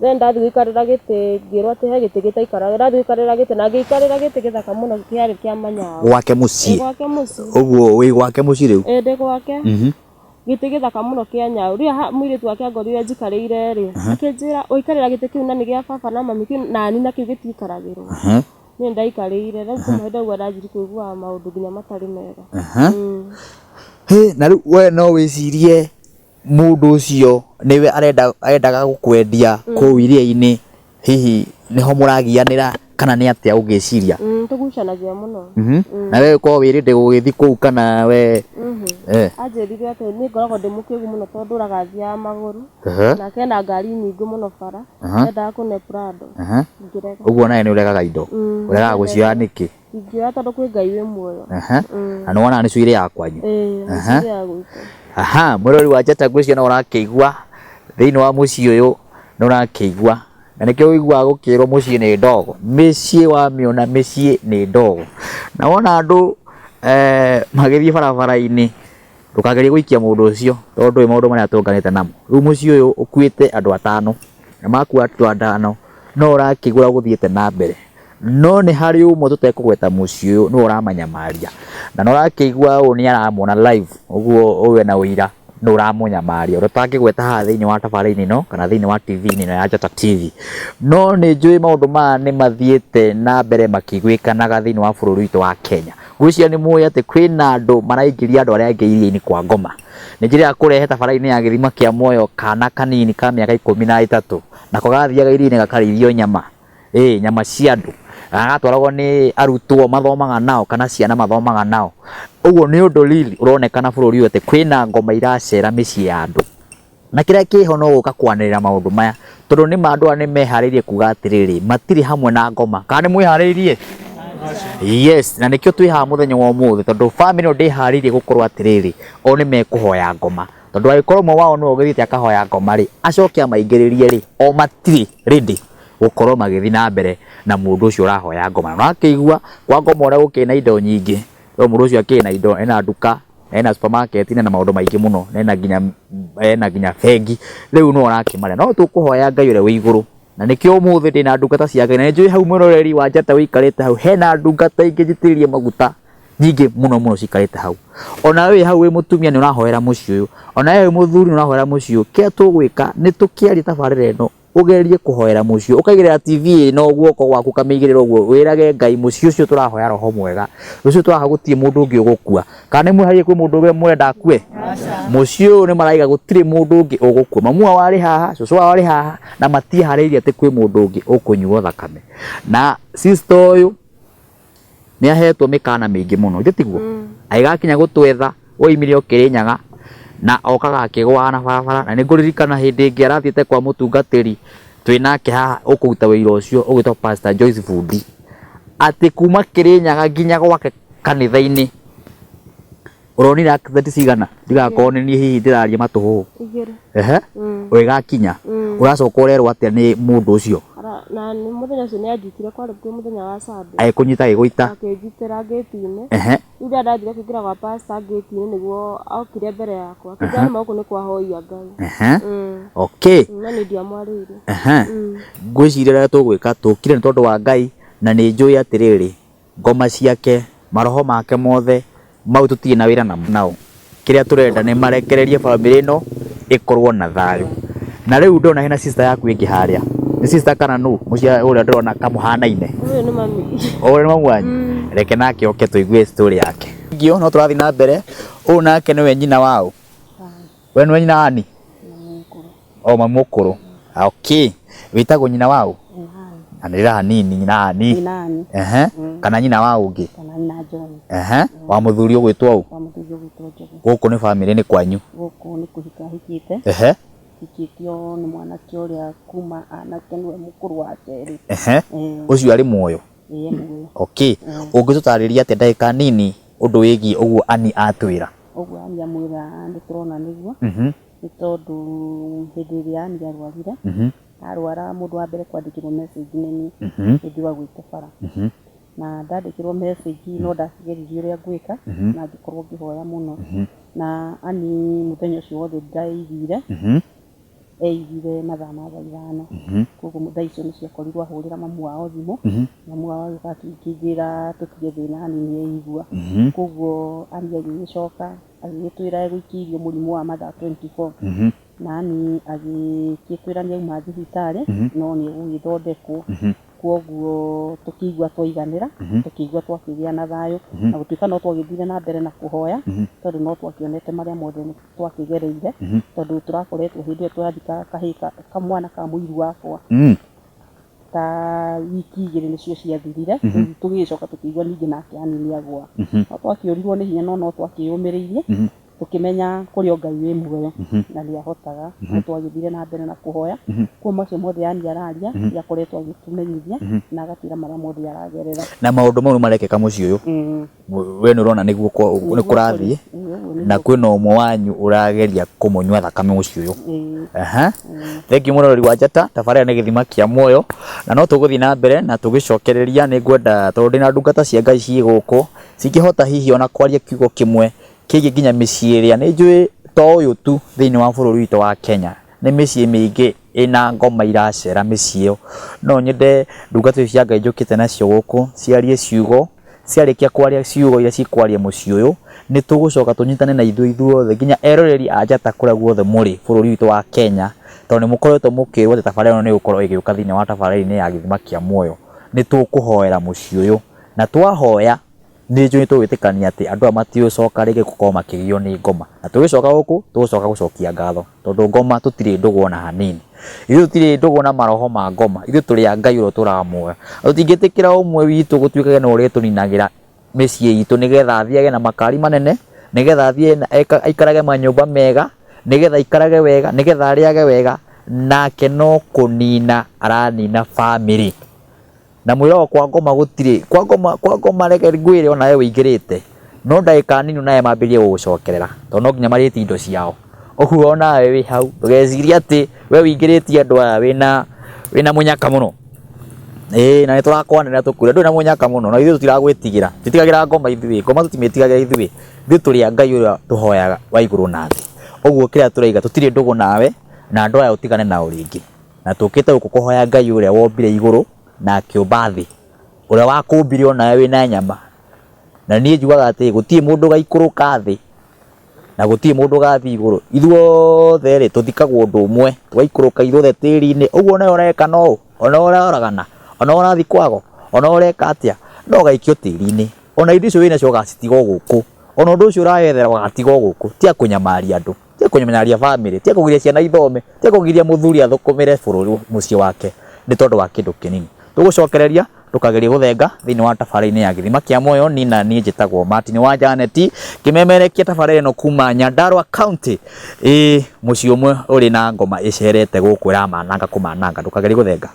Then ndathiĩ gũikarĩra gĩtĩ ngĩrwo atĩ he gĩtĩ gĩtaikaraga, ndathiĩ gũikarĩra gĩtĩ na ngĩikarĩra gĩtĩ gĩthaka mũno kĩarĩ kĩa manyaũ. Gwake mũciĩ? Gwake mũciĩ. Ũguo wĩ gwake mũciĩ rĩu? Ĩĩ ndĩ gwake. Gĩtĩ gĩthaka mũno kĩa nyaũ. Rĩrĩa mũirĩtu wake angorire njikarĩire rĩ, akĩnjĩra ũikarĩra gĩtĩ kĩu na nĩ gĩa baba na mami kĩu nani na kĩu gĩtiikaragĩrwo. Niĩ nĩndaikarĩire, rĩu kuma hĩndĩ ĩyo ndanjirie kũiguaga maũndũ nginya matarĩ mega. Hĩ, na rĩu we no wĩcirie mũndũ ũcio nĩwe arenda arendaga gũkwendia kũu iria-inĩ hihi nĩho mũragianĩra kana nĩ atĩa ũngĩciria? Tũgucanagia mũno. Na we ũkorwo wĩ ready gũgĩthiĩ kũu kana we Anjĩrire atĩ niĩ ngoragwo ndĩ mũkĩgu mũno tondũ ndũraga thiaga magũrũ, nake ena ngari nyingĩ mũno bara, endaga kũne Prado, ngĩrega. Ũguo nawe nĩ ũregaga indo? Ũregaga gũcioya nĩkĩ? Ingĩoya tondũ kwĩ Ngai wĩ muoyo. Na nĩ wonaga nĩcio irĩaga kwanyu? Ĩĩ, nĩcio irĩaga gwitũ. Aha, mwĩroreri wa Njata ngwĩciria no ũrakĩigua thĩinĩ wa mũciĩ ũyũ nĩ ũrakĩigua na nĩkĩo ũiguaga gũkĩrwo mũciĩ nĩ ndogo. Mĩciĩ wamĩona mĩciĩ nĩ ndogo. Na wona andũ magĩthiĩ barabara-inĩ ndũkagerie gũikia mũndũ ũcio tondũ ndũĩ maũndũ marĩa atũnganĩte namo. Rĩu mũciĩ ũyũ ũkuĩte andũ atano na makua andũ atano no ũrakĩigua ũrĩa gũthiĩte na mbere. No nĩ harĩ ũmwe tũtekũgweta mũciĩ ũyũ nĩwe ũramanyamaria. Na nĩ ũrakĩigua ũũ nĩ aramona live, ũguo ũyũ ena ũira nũ ũramũnyamaria ũrĩa ũtangĩgweta haha thĩinĩ wa tabarĩra-inĩ ĩno kana thĩinĩ wa TV-inĩ ĩno ya Njata TV. No nĩ njũĩ maũndũ maya nĩ mathiĩte na mbere makĩiguĩkanaga thĩinĩ wa bũrũri witũ wa Kenya. Ngwĩciria nĩ mũĩ atĩ kwĩna andũ maraingĩria andũ arĩa angĩ iria-inĩ kwa ngoma. Nĩ njĩra ya kũrehe tabarĩra-inĩ ya gĩthima kĩa muoyo kana kanini ka mĩaka 13 nako gathiaga iria-inĩ gakarĩithio nyama. Ĩĩ nyama cia andũ. Na gatwaragwo nĩ arutwo mathomaga nao kana ciana mathomaga nao. Ũguo nĩ ũndũ really ũronekana bũrũri ũyũ atĩ kwĩna ngoma iracera mĩciĩ ya andũ. Na kĩrĩa kĩho no gũka kwanĩrĩra maũndũ maya tondũ nĩma andũ aya nĩ meharĩirie kuga atĩrĩrĩ, matirĩ hamwe na ngoma. Kana nĩ mwĩharĩirie? Yes, na nĩkĩo twĩ haha mũthenya wa ũmũthĩ tondũ bamĩrĩ ĩno ndĩharĩirie gũkorwo atĩrĩrĩ, o nĩ mekũhoya ngoma. Tondũ angĩkorwo ũmwe wao nĩwe ũgĩthiĩte akahoya ngoma rĩ, acoke amaingĩrĩrie rĩ, o matirĩ ready gũkorwo magĩthiĩ na mbere na mũndũ ũcio ũrahoya ngoma. Na ũrakĩigua kwa ngoma ũrĩa gũkĩrĩ na indo nyingĩ, no mũndũ ũcio akĩrĩ na indo, ena nduka, ena supermarket na maũndũ maingĩ mũno, na ena nginya bengi, rĩu nĩwe ũrakĩmarĩa. No tũkũhoya Ngai ũrĩa wĩ igũrũ, na nĩkĩo ũmũthĩ ndĩna ndungata cia Ngai, na nĩnjũĩ hau mwĩroreri wa Njata ũikarĩte hau, hena ndungata ingĩ njitĩrĩrie maguta nyingĩ mũno mũno cikarĩte hau. Ona wĩ hau wĩ mũtumia nĩ ũrahoera mũciĩ ũyũ, ona we wĩ mũthuri nĩ ũrahoera mũciĩ ũyũ, kĩrĩa tũgwĩka nĩ tũkĩarie tabarĩra ĩno, ũgerie kũhoera mũciĩ, ũkaigĩrĩra TV ĩno guoko gwaku ũkamĩigĩrĩra ũguo, wĩrage Ngai mũciĩ ũcio tũrahoya roho mwega, rũciũ tũrahoya gũtirĩ mũndũ ũngĩ ũgũkua. Kana nĩ mwĩhagie kwĩ mũndũ ũngĩ mũrenda akue? Mũciĩ ũyũ nĩ maraiga gũtirĩ mũndũ ũngĩ ũgũkua. Mamu wao arĩ haha, cũcũ wao arĩ haha, na matiĩharĩirie atĩ kwĩ mũndũ ũngĩ ũkũnyuo thakame. Na sister ũyũ nĩ ahetwo mĩkana mĩingĩ mũno, githĩ tiguo? Agĩgakinya gũtwetha, oimire o Kĩrĩnyaga na okaga akĩgũaga na barabara, na nĩ ngũririkana hĩndĩ ĩngĩ arathiĩte kwa mũtungatĩri twĩ nake haha ũkũruta wĩira ũcio ũgwĩtwo Pastor Joyce Bundi, atĩ kuma Kĩrĩnyaga nginya gwake kanitha-inĩ Ũronire accident cigana? Ndigakorwo nĩ niĩ hihi ndĩraria matũhũhũ. Igĩrĩ. Ehe. Ũgĩgakinya. Ũracoka ũrerwo atĩa nĩ mũndũ ũcio? Na nĩ mũthenya ũcio nĩ anjitire kwarĩ kwĩ mũthenya wa Sunday. Agĩkũnyita agĩgũita. Akĩnjitĩra ngĩti-inĩ. Ehe. Rĩu rĩrĩa ndathire kũingĩra gwa pastor ngĩti-inĩ nĩguo okire mbere yakwa. Akĩnjĩra nĩma gũkũ nĩ kwa hoi a Ngai. Ehe. Okay. No niĩ ndiamwarĩirie. Ehe. Ngwĩciria ũrĩa tũgwĩka tũkire nĩ tondũ wa Ngai na nĩ njũĩ atĩrĩrĩ ngoma ciake, maroho make mothe, mau tũtirĩ na wĩra nao. Kĩrĩa tũrenda nĩ marekererie bamĩrĩ ĩno ĩkorwo na thayũ. Na rĩu ndĩrona hena sister yaku ĩngĩ harĩa. Nĩ sister kana nũ? Mũcia ũrĩa ndĩrona kamũhanaine. Ũyũ nĩ mami. Ũyũ nĩ mamu wanyu? Reke nake oke tũigue story yake. Thengiũ, no tũrathiĩ na mbere. Ũyũ nake nĩwe nyina wa ũ? We nĩwe nyina wa Annie? O mamu mũkũrũ. Okay. Wĩtagwo nyina wa ũ? Anĩrĩra hanini nyina wa Annie. Nyina Annie. Ehe. Kana nyina wa ũngĩ? Kana nyina John. Ehe. Wa mũthuri ũgwĩtwo ũ? Wa mũthuri ũgwĩtwo Njogu. Gũkũ nĩ bamĩrĩ-inĩ kwanyu? Gũkũ nĩ kũhika hikĩte. Ehe. Hikĩtio nĩ mwanake ũrĩa kuma anake nĩwe mũkũrũ wa kerĩ. Ehe. Ũcio arĩ muoyo? Ĩĩ e muoyo. Okay. Ũngĩtũtarĩria atĩa ndagĩka nini ũndũ wĩgiĩ ũguo Annie atwĩra? Ũguo Annie amwĩra nĩ tũrona nĩguo. Nĩ tondũ hĩndĩ ĩrĩa Annie arwarire, arwara mũndũ wa mbere kwandĩkĩrwo message nĩ niĩ, hĩndĩ ĩyo agwĩte bara. Na ndandĩkĩrwo message no ndakĩgeririe ũrĩa ngwĩka, na ngĩkorwo ngĩhoya mũno. Na Annie mũthenya ũcio wothe ndaiguire, eigire mathaa ma thaa ithano. Koguo thaa icio nĩ ciakorirwo ahũrĩra mamu wao thimũ, mamu wao agĩũka akĩnjĩra tũtige thĩna Annie nĩ eigua. Koguo Annie agĩgĩcoka agĩgĩtwĩra egũikĩirio mũrimũ wa mathaa 24. Na Annie agĩgĩtwĩra nĩ auma thibitarĩ no nĩ egũgĩthondekwo. Kwoguo tũkĩigua twaiganĩra, tũkĩigua twakĩgĩa na thayũ, na gũtuĩka no twagĩthire na mbere na kũhoya, tondũ no twakĩonete marĩa mothe twakĩgereire, tondũ tũrakoretwo hĩndĩ ĩyo tũrathika kahĩĩ kamwana ka mũiru wakwa. Ta wiki igĩrĩ nĩcio ciathirire, rĩu tũgĩgĩcoka tũkĩigua ningĩ nake Annie nĩ agũa. No twakĩũrirwo nĩ hinya no no twakĩyũmĩrĩirie, tũkĩmenya kũrĩ o Ngai wĩ muoyo na nĩ ahotaga. No twagĩthire na mbere na kũhoya. Koguo macio mothe Annie araria, nĩ akoretwo agĩtũmenyithia na agatwĩra marĩa mothe aragerera. Na maũndũ mau nĩ marekĩka mũciĩ ũyũ. We nĩ ũrona nĩguo nĩ kũrathiĩ na kwĩna ũmwe wanyu ũrageria kũmũnyua thakame mũciĩ ũyũ. Aha. Thengiũ mũroreri wa Njata, tabarĩra nĩ gĩthima kĩa muoyo na no tũgũthiĩ na mbere na tũgĩcokereria. Nĩ ngwenda tondũ ndĩna ndungata cia Ngai ciĩ gũkũ cingĩhota hihi ona kwaria kiugo kĩmwe kĩgiĩ nginya mĩciĩ ĩrĩa nĩ njũĩ to ũyũ tu thĩinĩ wa bũrũri witũ wa Kenya, nĩ mĩciĩ mĩingĩ ĩna ngoma iracera mĩciĩ ĩyo. No nyende ndungata icio cia Ngai njũkĩte nacio gũkũ ciarie ciugo, ciarĩkia kwaria ciugo iria cikwaria mũciĩ ũyũ, nĩ tũgũcoka tũnyitane na ithuĩ ithuothe nginya eroreri a njata kũrĩa guothe mũrĩ bũrũri witũ wa Kenya, tondũ nĩ mũkoretwo mũkĩrwo atĩ tabarĩra ĩno nĩ ĩgũkorwo ĩgĩũka thĩinĩ wa tabarĩra-inĩ ya gĩthima kĩa muoyo. Nĩ tũkũhoera mũciĩ ũyũ, na twahoya nĩ njũĩ nĩ tũgwĩtĩkania atĩ andũ aya matigũcoka rĩngĩ gũkorwo makĩgio nĩ ngoma. Na tũgĩcoka gũkũ, tũgũcoka gũcokia ngatho, tondũ ngoma tũtirĩ ndũgũ ona hanini. Ithuĩ tũtirĩ ndũgũ na maroho ma ngoma, ithuĩ tũrĩ a Ngai ũrĩa ũtũraga muoyo. Na tũtingĩtĩkĩra ũmwe witũ gũtuĩkage nĩwe ũrĩtũninagĩra mĩciĩ itũ nĩgetha athiage na makari manene, nĩgetha athiĩ aikarage manyũmba mega, nĩgetha aikarage wega, nĩgetha arĩage wega, nake no kũnina aranina bamĩrĩ. Na mwĩrago kwa ngoma gũtirĩ, kwa ngoma, kwa ngoma reke ngwĩre onawe wĩingĩrĩte, no ndagĩka nini onawe mambĩrĩrie gũgũcokerera, tondũ no nginya marĩtie indo ciao. Ũguo onawe wĩ hau, ndũgecirie atĩ we wĩingĩrĩtie andũ aya wĩna, wĩna mũnyaka mũno. Ĩĩ na nĩ tũrakwanĩrĩra tũkwĩre ndũrĩ na mũnyaka mũno, na ithuĩ tũtiragwĩtigĩra, tũtiĩtigagĩra ngoma ithuĩ, ngoma tũtimĩtigagĩra ithuĩ, ithuĩ tũrĩ a Ngai ũrĩa tũhoyaga wa igũrũ na thĩ. Ũguo kĩrĩa tũraiga tũtirĩ ndũgũ nawe, na andũ aya ũtigane nao rĩngĩ. Na tũkĩte gũkũ kũhoya Ngai ũrĩa wombire igũrũ na akĩũmba thĩ, ũrĩa wakũmbire onawe wĩna nyama. Na niĩ njugaga atĩ gũtirĩ mũndũ ũgaikũrũka thĩ na gũtirĩ mũndũ ũgathiĩ igũrũ. Ithuothe rĩ, tũthikagwo ũndũ ũmwe, tũgaikũrũka ithuothe tĩri-inĩ. Ũguo onawe ũreka no ũũ, onawe ũroragana, onawe ũrathiĩ kwago, onawe ũreka atĩa, no ũgaikio tĩri-inĩ. Ona indo icio wĩnacio ũgacitiga o gũkũ, ona ũndũ ũcio ũreyethera ũgatiga o gũkũ. Tiga kũnyamaria andũ. Tiga kũnyamaria bamĩrĩ, tiga kũgiria ciana ithome, tiga kũgiria mũthuri athũkũmĩre bũrũri mũciĩ wake nĩ tondũ wa kĩndũ kĩnini. Tũgũcokereria ndũkagerie gũthenga thĩinĩ wa tabarĩra-inĩ ya gĩthima kĩa muoyo ni na niĩ njĩtagwo Martin wa Janet ngĩmemerekia tabarĩra ĩno kuma Nyandarua County ĩ mũciĩ ũmwe ũrĩ na ngoma ĩcerete gũkũ ĩramananga kũmananga ndũkagerie gũthenga.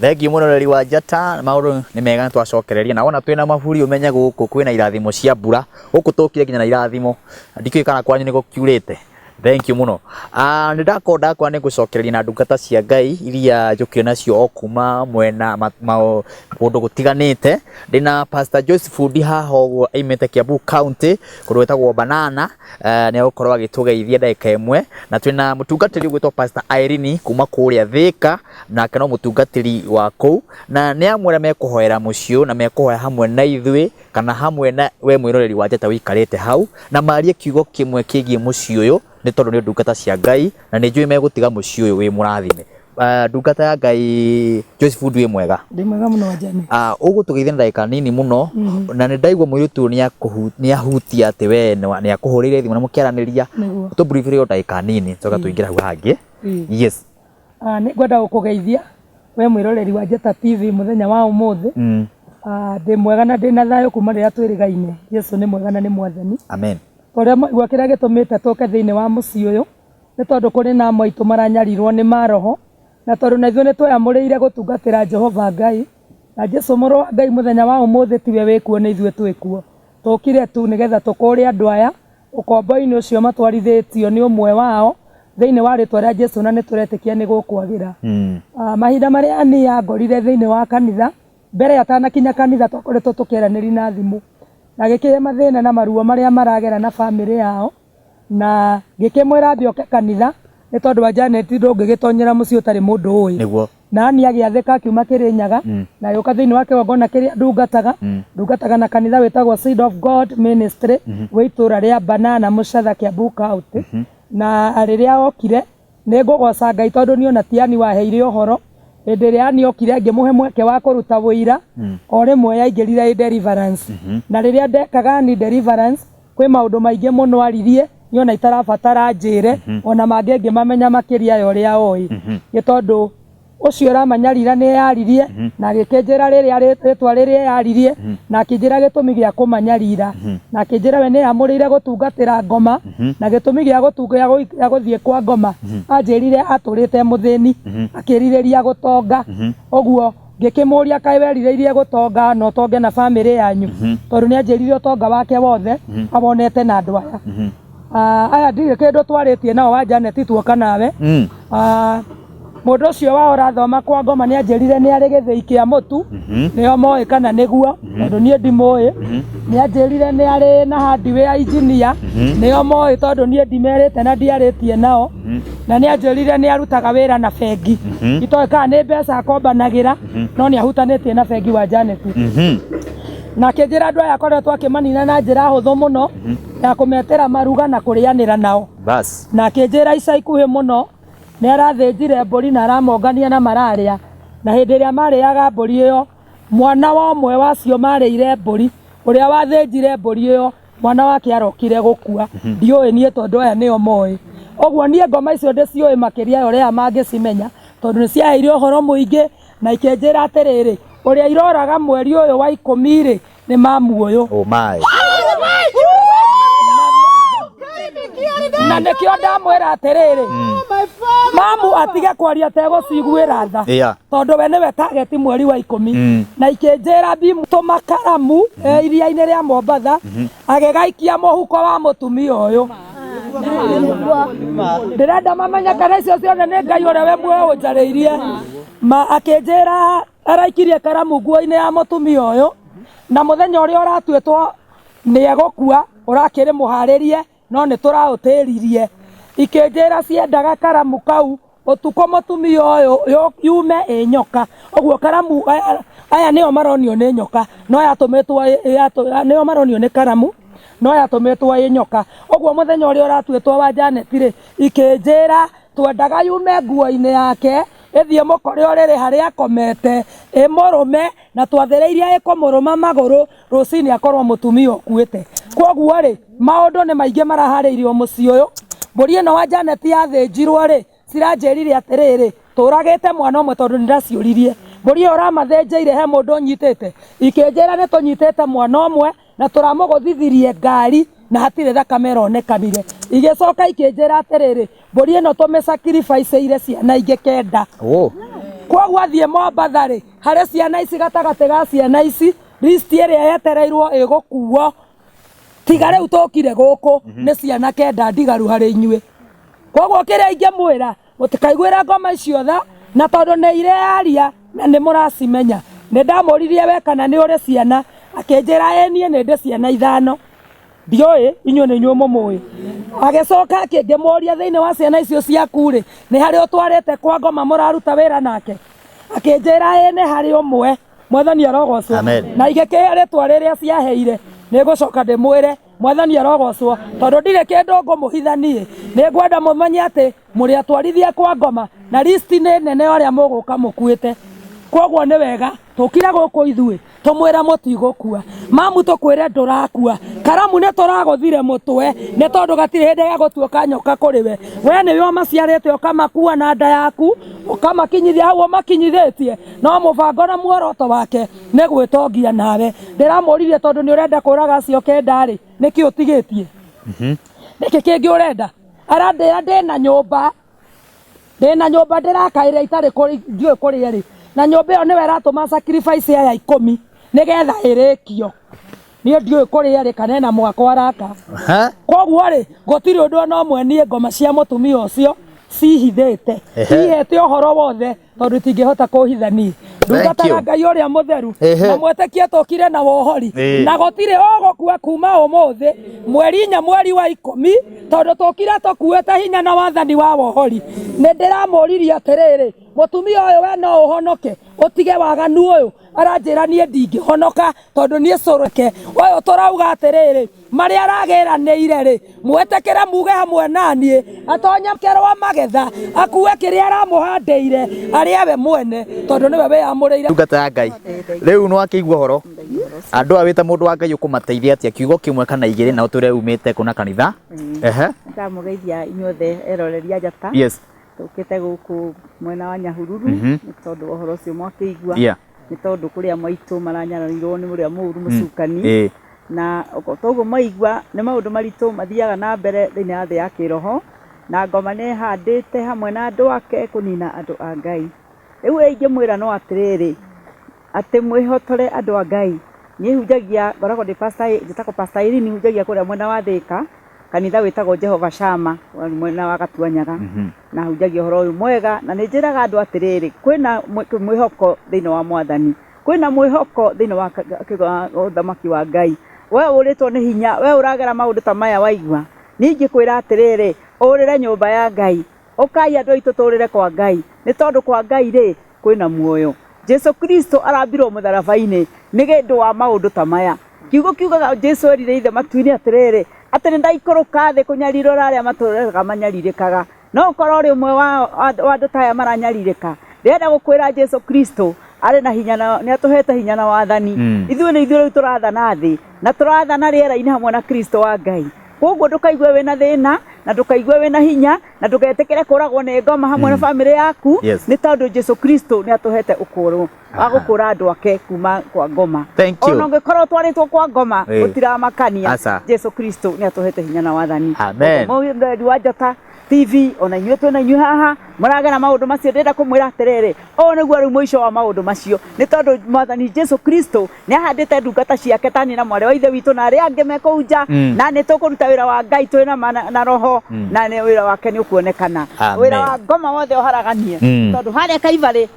Thengiũ mwĩroreri wa Njata, maũndũ nĩ mega nĩtwacokereria na wona twĩna maburi ũmenye gũkũ kwĩna irathimo cia mbura, gũkũ tũkire nginya na irathimo, ndikĩũĩ kana kwanyu nĩ gũkiurĩte. Thengiũ mũno. Ah, nĩ ndakorwo ndakwa nĩ ngũcokereria na ndungata cia Ngai iria njũkire nacio o kuma mwena kũndũ gũtiganĩte. Ndĩna Pastor Joyce Fundi haha ũguo aimĩte Kiambu County kũndũ gwĩtagwo Banana. Eh, nĩ egũkorwo agĩtũgeithia ndagĩka ĩmwe na twĩna mũtungatĩri ũgwĩtwo Pastor Irene kuma kũrĩa Thĩka nake no mũtungatĩri wa kũu na nĩ amwe arĩa mekũhoera mũciĩ ũyũ na mekũhoya hamwe na ithuĩ kana hamwe na we mwĩroreri wa njata ũikarĩte hau na marie kiugo kĩmwe kĩgiĩ mũciĩ ũyũ nĩ tondũ nĩ ndungata cia Ngai na nĩ njũĩ megũtiga mũciĩ ũyũ wĩ mũrathime. Ah, ndungata ya Ngai Joyce Fundi wĩ mwega? Ndĩ mwega mũno Wanjani. Ah, ũgũtũgeithia na ndagĩka nini mũno na nĩ ndaigua mũirĩtu ũyũ nĩ ahutia atĩ we nĩ akũhũrĩire thimũ na mũkĩaranĩria. Nĩguo. Tũ brief o ndagĩka nini tũcoke tũingĩre hau hangĩ. Yes. Ah, nĩ ngwenda gũkũgeithia we mwĩroreri wa Njata TV mũthenya wa ũmũthĩ. Ah, ndĩ mwega na ndĩ na thayũ kuma rĩrĩa twĩrĩgaine. Jesu nĩ mwega na nĩ mwathani. Amen. Ũrĩa mwaigua kĩrĩa gĩtũmĩte tũke thĩinĩ wa mũciĩ ũyũ nĩ tondũ kũrĩ na amwe aitũ maranyarirwo nĩ maroho, na tondũ na ithuĩ nĩ tweyamũrĩire gũtungatĩra Jehova Ngai, na Jesu mũrũ wa Ngai mũthenya wa ũmũthĩ tiwe wĩkuo nĩ ithuĩ twĩkuo. Tũkire tu nĩgetha tũkũũre andũ aya ũkombo-inĩ ũcio matwarithĩtio nĩ ũmwe wao thĩinĩ wa rĩtwa rĩa Jesu na nĩ tũretĩkia nĩ gũkwagĩra. Mahinda marĩa Annie angorire thĩinĩ wa kanitha, mbere atanakinya kanitha twakoretwo tũkĩaranĩria na thimũ, na agĩkĩhe mathĩna na maruo marĩa maragera na bamĩrĩ yao, na ngĩkĩmwĩra ambe oke kanitha nĩ tondũ wa Janet ndũngĩgĩtonyera mũciĩ ũtarĩ mũndũ ũĩ. Nĩguo. Na Annie agĩathĩka akiuma Kĩrĩnyaga na agĩũka thĩinĩ wa kĩgongona kĩrĩa ndungataga. Ndungataga na kanitha wĩtagwo Seed of God Ministry wĩ itũra rĩa Banana Mũcatha Kiambu County. Na rĩrĩa okire nĩ ngũgoca Ngai tondũ niĩ ona ti Annie waheire ũhoro. Hĩndĩ ĩrĩa Annie okire ngĩmũhe mweke wa kũruta ũira, o rĩmwe yaingĩrire ĩ deliverance. Na rĩrĩa ndekaga Annie deliverance, kwĩ maũndũ maingĩ mũno aririe niĩ ona itarabatara anjĩre, ona mangĩ ngĩmamenya makĩria ya ũrĩa oĩ. Nĩ tondũ ũcio ũramanyarira nĩ eyaririe na agĩkĩnjĩra rĩrĩa rĩtwa rĩrĩa eyaririe na akĩnjĩra gĩtũmi gĩa kũmanyarira na akĩnjĩra we nĩ eyamũrĩire gũtungatĩra ngoma na gĩtũmi gĩa gĩa gũthiĩ kwa ngoma anjĩrire atũrĩte e mũthĩni akĩrirĩria gũtonga. Ũguo ngĩkĩmũria kaĩ werirĩirie gũtonga na ũtonge na bamĩrĩ yanyu, tondũ nĩ anjĩrire ũtonga wake wothe awonete na andũ aya. Ah, aya ndirĩ kĩndũ twarĩtie nao wa Janet tuoka nawe mm. Ah, mũndũ ũcio wao ũrathoma kwa ngoma nĩ anjĩrire nĩ arĩ gĩthĩi kĩa mũtu mm -hmm. nĩo moĩ kana nĩguo mm -hmm. tondũ niĩ ndimũĩ mm -hmm. nĩ anjĩrire nĩ arĩ na hardware engineer mm -hmm. nĩo moĩ tondũ niĩ ndimerĩte na ndiarĩtie nao mm -hmm. na nĩ anjĩrire nĩ arutaga wĩra na bengi mm -hmm. itoĩ kana nĩ mbeca akombanagĩra mm -hmm. no nĩ ahutanĩtie na bengi wa Janet mm -hmm. na akĩnjĩra andũ aya akoretwo akĩmanina na njĩra hũthũ mũno mm -hmm. ya kũmetĩra maruga na kũrĩanĩra nao Bas. na akĩnjĩra ica ikuhĩ mũno nĩ arathĩnjire mbũri na aramongania na mararĩa na hĩndĩ ĩrĩa marĩaga mbũri ĩyo mwana wa ũmwe wacio marĩire mbũri ũrĩa wathĩnjire mbũri ĩyo mwana wake arokire gũkua ndiũĩ niĩ tondũ aya nĩo moĩ ũguo niĩ ngoma icio ndĩciũĩ makĩria ya ũrĩa mangĩcimenya tondũ nĩ ciaheire ũhoro mũingĩ na ikĩnjĩra atĩrĩrĩ ũrĩa iroraga mweri ũyũ wa ikũmi rĩ nĩ mamu ũyũ Oh my. na nĩkĩo ndamwĩra atĩrĩrĩ mamu atige kwaria tegũciguĩra tha Yeah. tondũ we nĩwe tageti mweri wa ikũmi Mm. na ikĩnjĩra tũma karamu eh, iria-inĩ rĩa Mombatha agĩgaikia mũhuko wa mũtumia ũyũ ndĩrenda mamenye kana icio ciothe nĩ Ngai ũrĩa we muoyo ũnjarĩirie ma akĩnjĩra araikirie karamu nguo-inĩ ya mũtumia ũyũ na mũthenya ũrĩa ũratuĩtwo nĩ egũkua ũrakĩrĩ mũharĩrie no nĩ tũraũtĩririe ikĩnjĩra ciendaga karamu kau ũtukũ mũtumia ũyũ yume ĩ nyoka ũguo karamu aya nĩo maronio nĩ nyoka no yatũmĩtwo nĩo maronio nĩ karamu no yatũmĩtwo ĩ nyoka ũguo mũthenya ũrĩa ũratuĩtwo wa Janet rĩ ikĩnjĩra twendaga yume nguo-inĩ yake ĩthiĩ mũkore ũrĩrĩ harĩa akomete ĩmũrũme na twathĩrĩirie ĩkũmũrũma magũrũ rũcinĩ akorwo mũtumia ũkuĩte kwoguo rĩ maũndũ nĩ maingĩ maraharĩirio mũciĩ ũyũ mbũri ĩno wa Janet yathĩnjirwo rĩ ciranjĩrire atĩrĩrĩ tũragĩte mwana ũmwe tondũ nĩndaciũririe mbũri ĩyo ũramathĩnjĩire he mũndũ ũnyitĩte ikĩnjĩra nĩ tũnyitĩte mwana ũmwe na tũramũgũthithirie ngari na hatirĩ thakame ĩronekanire igĩcoka ikĩnjĩra atĩrĩrĩ mbũri ĩno tũmĩsacrificeire ciana ingĩ kenda Oh. kwoguo athiĩ Mombatha rĩ harĩ ciana ici gatagatĩ ga ciana ici list ĩrĩa yetereirwo ĩgũkuo tiga rĩu tũkire gũkũ nĩ ciana kenda ndigaru harĩ inyuĩ koguo kĩrĩa ingĩmwĩra mũtikaiguĩre ngoma icio tha na tondũ nĩ irearia na nĩ mũracimenya nĩ ndamũririe we kana nĩ ũrĩ ciana akĩnjĩra ĩ niĩ nĩ ndĩ ciana ithano ndiũĩ inyuĩ nĩ inyuĩ mũmũĩ agĩcoka akĩngĩmũria thĩinĩ wa ciana icio ciaku rĩ nĩ harĩ ũtwarĩte kwa ngoma mũraruta wĩra nake akĩnjĩra ĩ nĩ harĩ ũmwe mwathani arogocwo Amen. na igĩkĩhe rĩtwa rĩrĩa ciaheire nĩ ngũcoka ndĩmwĩre mwathani arogocwo tondũ ndirĩ kĩndũ ngũmũhitha niĩ nĩ ngwenda mũmenye atĩ mũrĩ atwarithia kwa ngoma na listi nĩ nene ya arĩa mũgũka mũkuĩte koguo nĩ wega tũkire gũkũ ithuĩ tũmwĩre mũtigũkua mamu tũkwĩre ndũrakua karamu nĩ tũragũthire mũtwe nĩ tondũ gatirĩ hĩndĩ gagũtuĩka nyoka kũrĩ we we nĩwe ũmaciarĩte ũkamakua na nda yaku ũkamakinyithia hau ũmakinyithĩtie no mũbango na muoroto wake nĩ gwĩtongia nawe ndĩramũririe tondũ nĩ ũrenda kũraga acio kenda rĩ nĩkĩ ũtigĩtie nĩkĩ kĩngĩ ũrenda arandĩra ndĩna nyũmba ndĩna nyũmba ndĩrakaĩra itarĩ ndiũĩ kũrĩa ĩrĩ na nyũmba ĩyo nĩwe ĩratũma sacrifice aya ikũmi nĩgetha ĩrĩkio niĩ ndiũĩ kũrĩa ĩrĩ kana ĩna mwako araka Ha? koguo rĩ gũtirĩ ũndũ ona ũmwe niĩ ngoma cia mũtumia ũcio cihithĩte Ehe. ihete ũhoro wothe tondũ itingĩhota kũhitha niĩ ndungataga you. Ngai ũrĩa mũtheru Ehe. na mwĩtĩkie tũkire na wohori Ĩĩ. na gũtirĩ ũgũkua kuma ũmũthĩ mweri inya mweri wa ikũmi tondũ tũkire tũkuĩte hinya na wathani wa wohori nĩ ndĩramũririe atĩrĩrĩ mũtumia ũyũ we no ũhonoke ũtige waganu ũyũ aranjĩra niĩ ndingĩhonoka tondũ niĩ cũrũke ũyũ tũrauga atĩrĩrĩ marĩa aragĩranĩire rĩ mwĩtĩkĩre muge hamwe na niĩ atonye kerwa magetha akue kĩrĩa aramũhandĩire arĩe we mwene tondũ nĩwe wĩyamũrĩire ndungata ya Ngai rĩu nĩ wakĩigua ũhoro andũ aya wĩta mũndũ wa Ngai ũkũmateithia atĩa kiugo kĩmwe kana igĩrĩ na ũtũre umĩte kũ na kanitha ehe Ndamũgeithia inyuothe eroreri a njata yes tũkĩte gũkũ mwena wa Nyahururu nĩ tondũ wa ũhoro ũcio mwakĩigua Yeah. nĩ tondũ kũrĩa maitũ maranyararirwo nĩ ũrĩa mũũru mũcukani Ĩĩ. na toguo mwaigua nĩ maũndũ maritũ mathiaga na mbere thĩinĩ wa thĩ ya kĩroho na ngoma nĩ ĩhandĩte hamwe na andũ ake kũnina andũ a Ngai rĩu ingĩmwĩra no atĩrĩrĩ atĩ mwĩhotore andũ a Ngai niĩ hunjagia ngoragwo ndĩ pastor njĩtagwo pastor Irene hunjagia kũrĩa mwena wa Thĩka Kanitha wĩtagwo Jehova Shama mwena wa Gatuanyaga. Na hunjagia ũhoro ũyũ mwega na nĩ njĩraga andũ atĩrĩrĩ, kwĩna mwĩhoko thĩinĩ wa Mwathani, kwĩna mwĩhoko thĩinĩ wa ũthamaki wa Ngai. We ũrĩtwo nĩ hinya, we ũragera maũndũ ta maya waigua, niĩ ingĩkwĩra atĩrĩrĩ, ũrĩre nyũmba ya Ngai. Ũkai andũ aitũ tũrĩre kwa Ngai, nĩ tondũ kwa Ngai rĩ, kwĩna muoyo. Jesu Kristo arambirwo mũtharaba-inĩ nĩ ũndũ wa maũndũ ta maya. Kiugo kiugaga Jesu erire ithe matu-inĩ atĩrĩrĩ, atĩ nĩ ndaikũrũka thĩ kũnyarirũra arĩa matũraga manyarirĩkaga. No ũkorwo ũrĩ ũmwe wa andũ ta aya maranyarirĩka. Ndĩrenda gũkwĩra Jesu Kristo arĩ na hinya na nĩ atũhete hinya na wathani. Ithuĩ nĩ ithuĩ rĩu tũrathana thĩ na tũrathana rĩera-inĩ hamwe na Kristo wa Ngai. Koguo ndũkaigue wĩna thĩna na ndũkaigue wĩna hinya na ndũgetĩkĩre kũragwo nĩ ngoma hamwe na bamĩrĩ yaku, nĩ tondũ Jesu Kristo nĩ atũhete ũkũrũ wa gũkũra andũ ake kuma kwa ngoma. Thank you. Ona ũngĩkorwo ũtwarĩtwo kwa ngoma gũtiramakania, Jesu Kristo nĩ atũhete hinya na wathani. Amen. Mũreri wa Njata TV, ona inyuĩ twĩna inyuĩ haha mũragera maũndũ macio, ndĩrenda kũmwĩra atĩrĩrĩ, ũyũ nĩguo rĩu mũico wa maũndũ macio, nĩ tondũ Mwathani Jesu Kristo nĩ ahandĩte ndungata ciake ta niĩ na mwarĩ wa ithe witũ na arĩa angĩ me kũu nja, na nĩ tũkũruta wĩra wa Ngai twĩna ma na roho, na nĩ wĩra wake nĩ ũkuonekana. Amen. Wĩra wa ngoma wothe ũharaganie, tondũ harĩa Kaibarĩ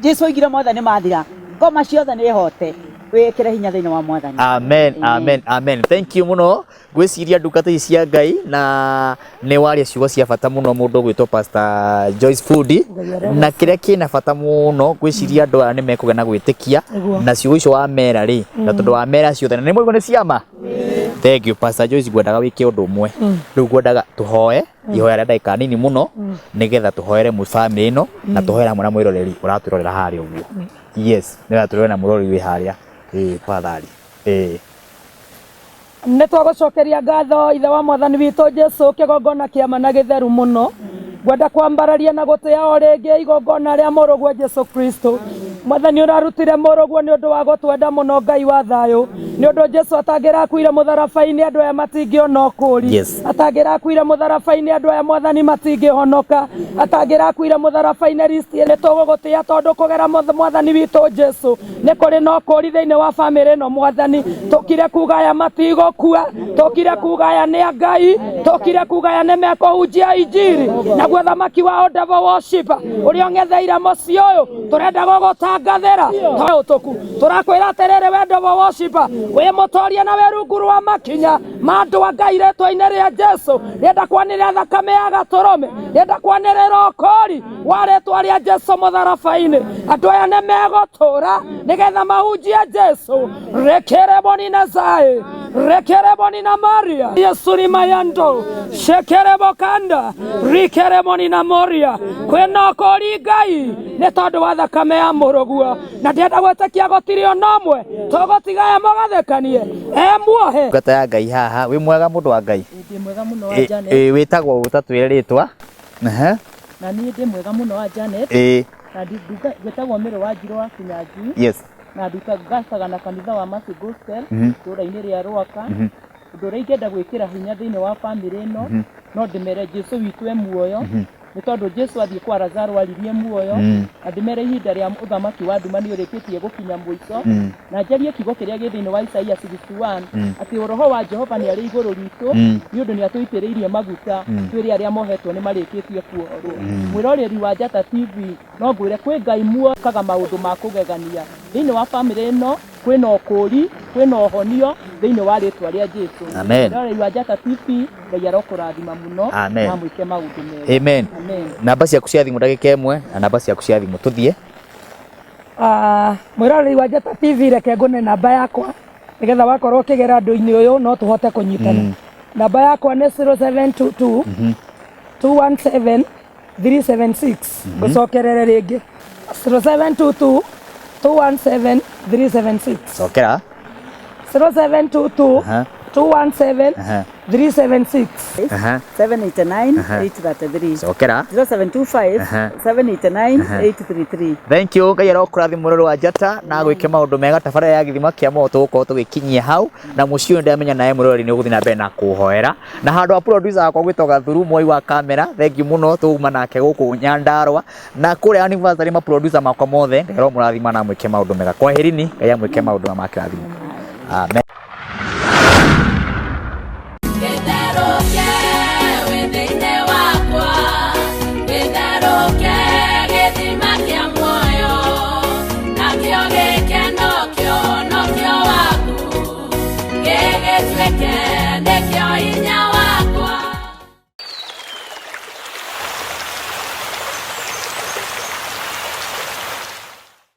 Jesu oigire mothe nĩ mathira, ngoma ciothe nĩ hote. Wĩkĩre hinya thĩinĩ wa Mwathani. Amen, amen, amen. Thank you mũno. Ngwĩciria ndungata ici cia Ngai na nĩ waria ciugo cia bata mũno mũndũ ũgwĩtwo Pastor Joyce Fundi, na kĩrĩa kĩna bata mũno ngwĩciria andũ aya nĩ mekũgĩa na gwĩtĩkia na ciugo icio wamera rĩ, na tondũ wamera ciothe na nĩ mwaigua nĩ ciama. Thank you Pastor Joyce, ngwendaga wĩke ũndũ ũmwe rĩu, ngwendaga tũhoe ihoya rĩa ndagĩka nini mũno nĩgetha tũhoere family ĩno na tũhoere hamwe na mwĩroreri ũratwĩrorera harĩa ũguo. Yes, nĩgetha twĩrore na mwĩroreri wĩ harĩa. Ĩĩ tafadhali. Ĩĩ. Nĩ twagũcokeria ngatho ithe wa Mwathani witũ Jesu, kĩgongona kĩama na gĩtheru mũno. Ngwenda kwambararia na gũtĩa o rĩngĩ igongona rĩa mũrũguo Jesu Kristo. Mwathani ũrarutire mũrũguo nĩ ũndũ wa gũtwenda mũno, Ngai wa thayũ. Nĩ ũndũ Jesu atangĩrakuire mũtharaba-inĩ, andũ aya matingĩona ũkũũri. Atangĩrakuire mũtharaba-inĩ, andũ aya Mwathani matingĩhonoka. Atangĩrakuire mũtharaba-inĩ, risti nĩ tũgũgũtĩa tondũ kũgera Mwathani witũ Jesu nĩ kũrĩ na ũkũũri thĩinĩ wa bamĩrĩ ĩno. Mwathani, tũkire kuga aya matigũkua, tũkire kuga aya nĩ a Ngai, tũkire kuga aya nĩ mekũhunjia injiri, naguo thamaki wa devil worship ũrĩa ũng'etheire mũciĩ ũyũ tũrenda gũgũtangathĩra ũtũku. Tũrakwĩra atĩrĩrĩ, we devil worship, wĩ mũtoria na wĩ rungu rwa makinya ma andũ a Ngai rĩtwa-inĩ rĩa Jesu. Rĩenda kwanĩrĩra thakame ya gatũrũme, rĩenda kwanĩrĩra ũkũũri wa rĩtwa rĩa Jesu mũtharaba-inĩ. Andũ aya nĩ megũtũra nĩgetha mahunjie Jesu. Rekereboni na zai rekereboni na Maria Yesu ni mayando shekerebo kanda rikereboni na Moria. Kwĩna ũkũũri Ngai nĩ tondũ wa thakame ya mũrũguo, na ndĩrenda gwĩtĩkia gũtirĩ ona ũmwe tũgũtiga e mũgathĩkanie e muohe. Ndungata ya Ngai haha, wĩ mwega mũndũ wa Ngai? Ndĩ mwega mũno wa Janet. Ĩ wĩtagwo ũtatwĩre rĩtwa? Na niĩ ndĩ mwega mũno wa Janet. Na ngwĩtagwo Mĩrũ wa Njirũ wa Kinyanjui. Na ndungataga na kanitha wa Mercy Gospel itũũra-inĩ rĩa Rwaka. Ũndũ ũrĩa ingĩenda gwĩkĩra hinya thĩinĩ wa bamĩrĩ ĩno, no ndĩmere Jesu witũ e muoyo, nĩ tondũ Jesu athiĩ kwa Lazaro aririe muoyo, na ndĩmere ihinda rĩa ũthamaki wa nduma nĩ ũrĩkĩtie gũkinya mũico, na njarie kiugo kĩrĩa gĩ thĩinĩ wa Isaia 61 atĩ roho wa Jehova nĩ arĩ igũrũ ritũ, nĩ ũndũ nĩ atũitĩrĩirie maguta, twĩre arĩa mohetwo nĩ marĩkĩtie kuohorwo. Mwĩroreri wa Njata TV, no ngwĩre kwĩ Ngai muoyo kaga maũndũ ma kũgegania thĩinĩ wa bamĩrĩ ĩno. Kwĩna ũkũũri, kwĩna ũhonio thĩinĩ wa rĩtwa rĩa Jesu. Amen. Mwĩroreri wa Njata TV, Ngai arokũrathima mũno. Amen. Na mwĩke maũndũ mega. Amen. Amen. Namba ciaku cia thimũ ndagĩka ĩmwe na namba ciaku cia thimũ tũthiĩ. Mwĩroreri wa Njata TV, reke ngũne namba yakwa nĩgetha wakorwo ũkĩgera andũ-inĩ ũyũ no tũhote kũnyitana. Namba yakwa nĩ 0722 217 376. Ngũcokerere rĩngĩ, 0722 217 376. Cokera. 0722 217 376. 789 833. Cokera. 0725 789 833. Thank you. Ngai arokũrathima mũrori wa Njata na gwĩke maũndũ mega. Tabarĩra ya gĩthima kĩa muoyo tũgũkorwo tũgĩkinyia hau, na mũciĩ ũyũ ndamenya nawe mũrori nĩ ũgũthiĩ na mbere na kũhoera. Na handũ ha producer wakwa gwĩtwo Gathuru Moi wa kamera, thank you mũno, tũguma nake gũkũ Nyandarua na kũrĩa anniversary ma producer makwa mothe. Ngai aromũrathima na amwĩke maũndũ mega. Kwaherini, Ngai amwĩke maũndũ ma kĩrathimo. Amen.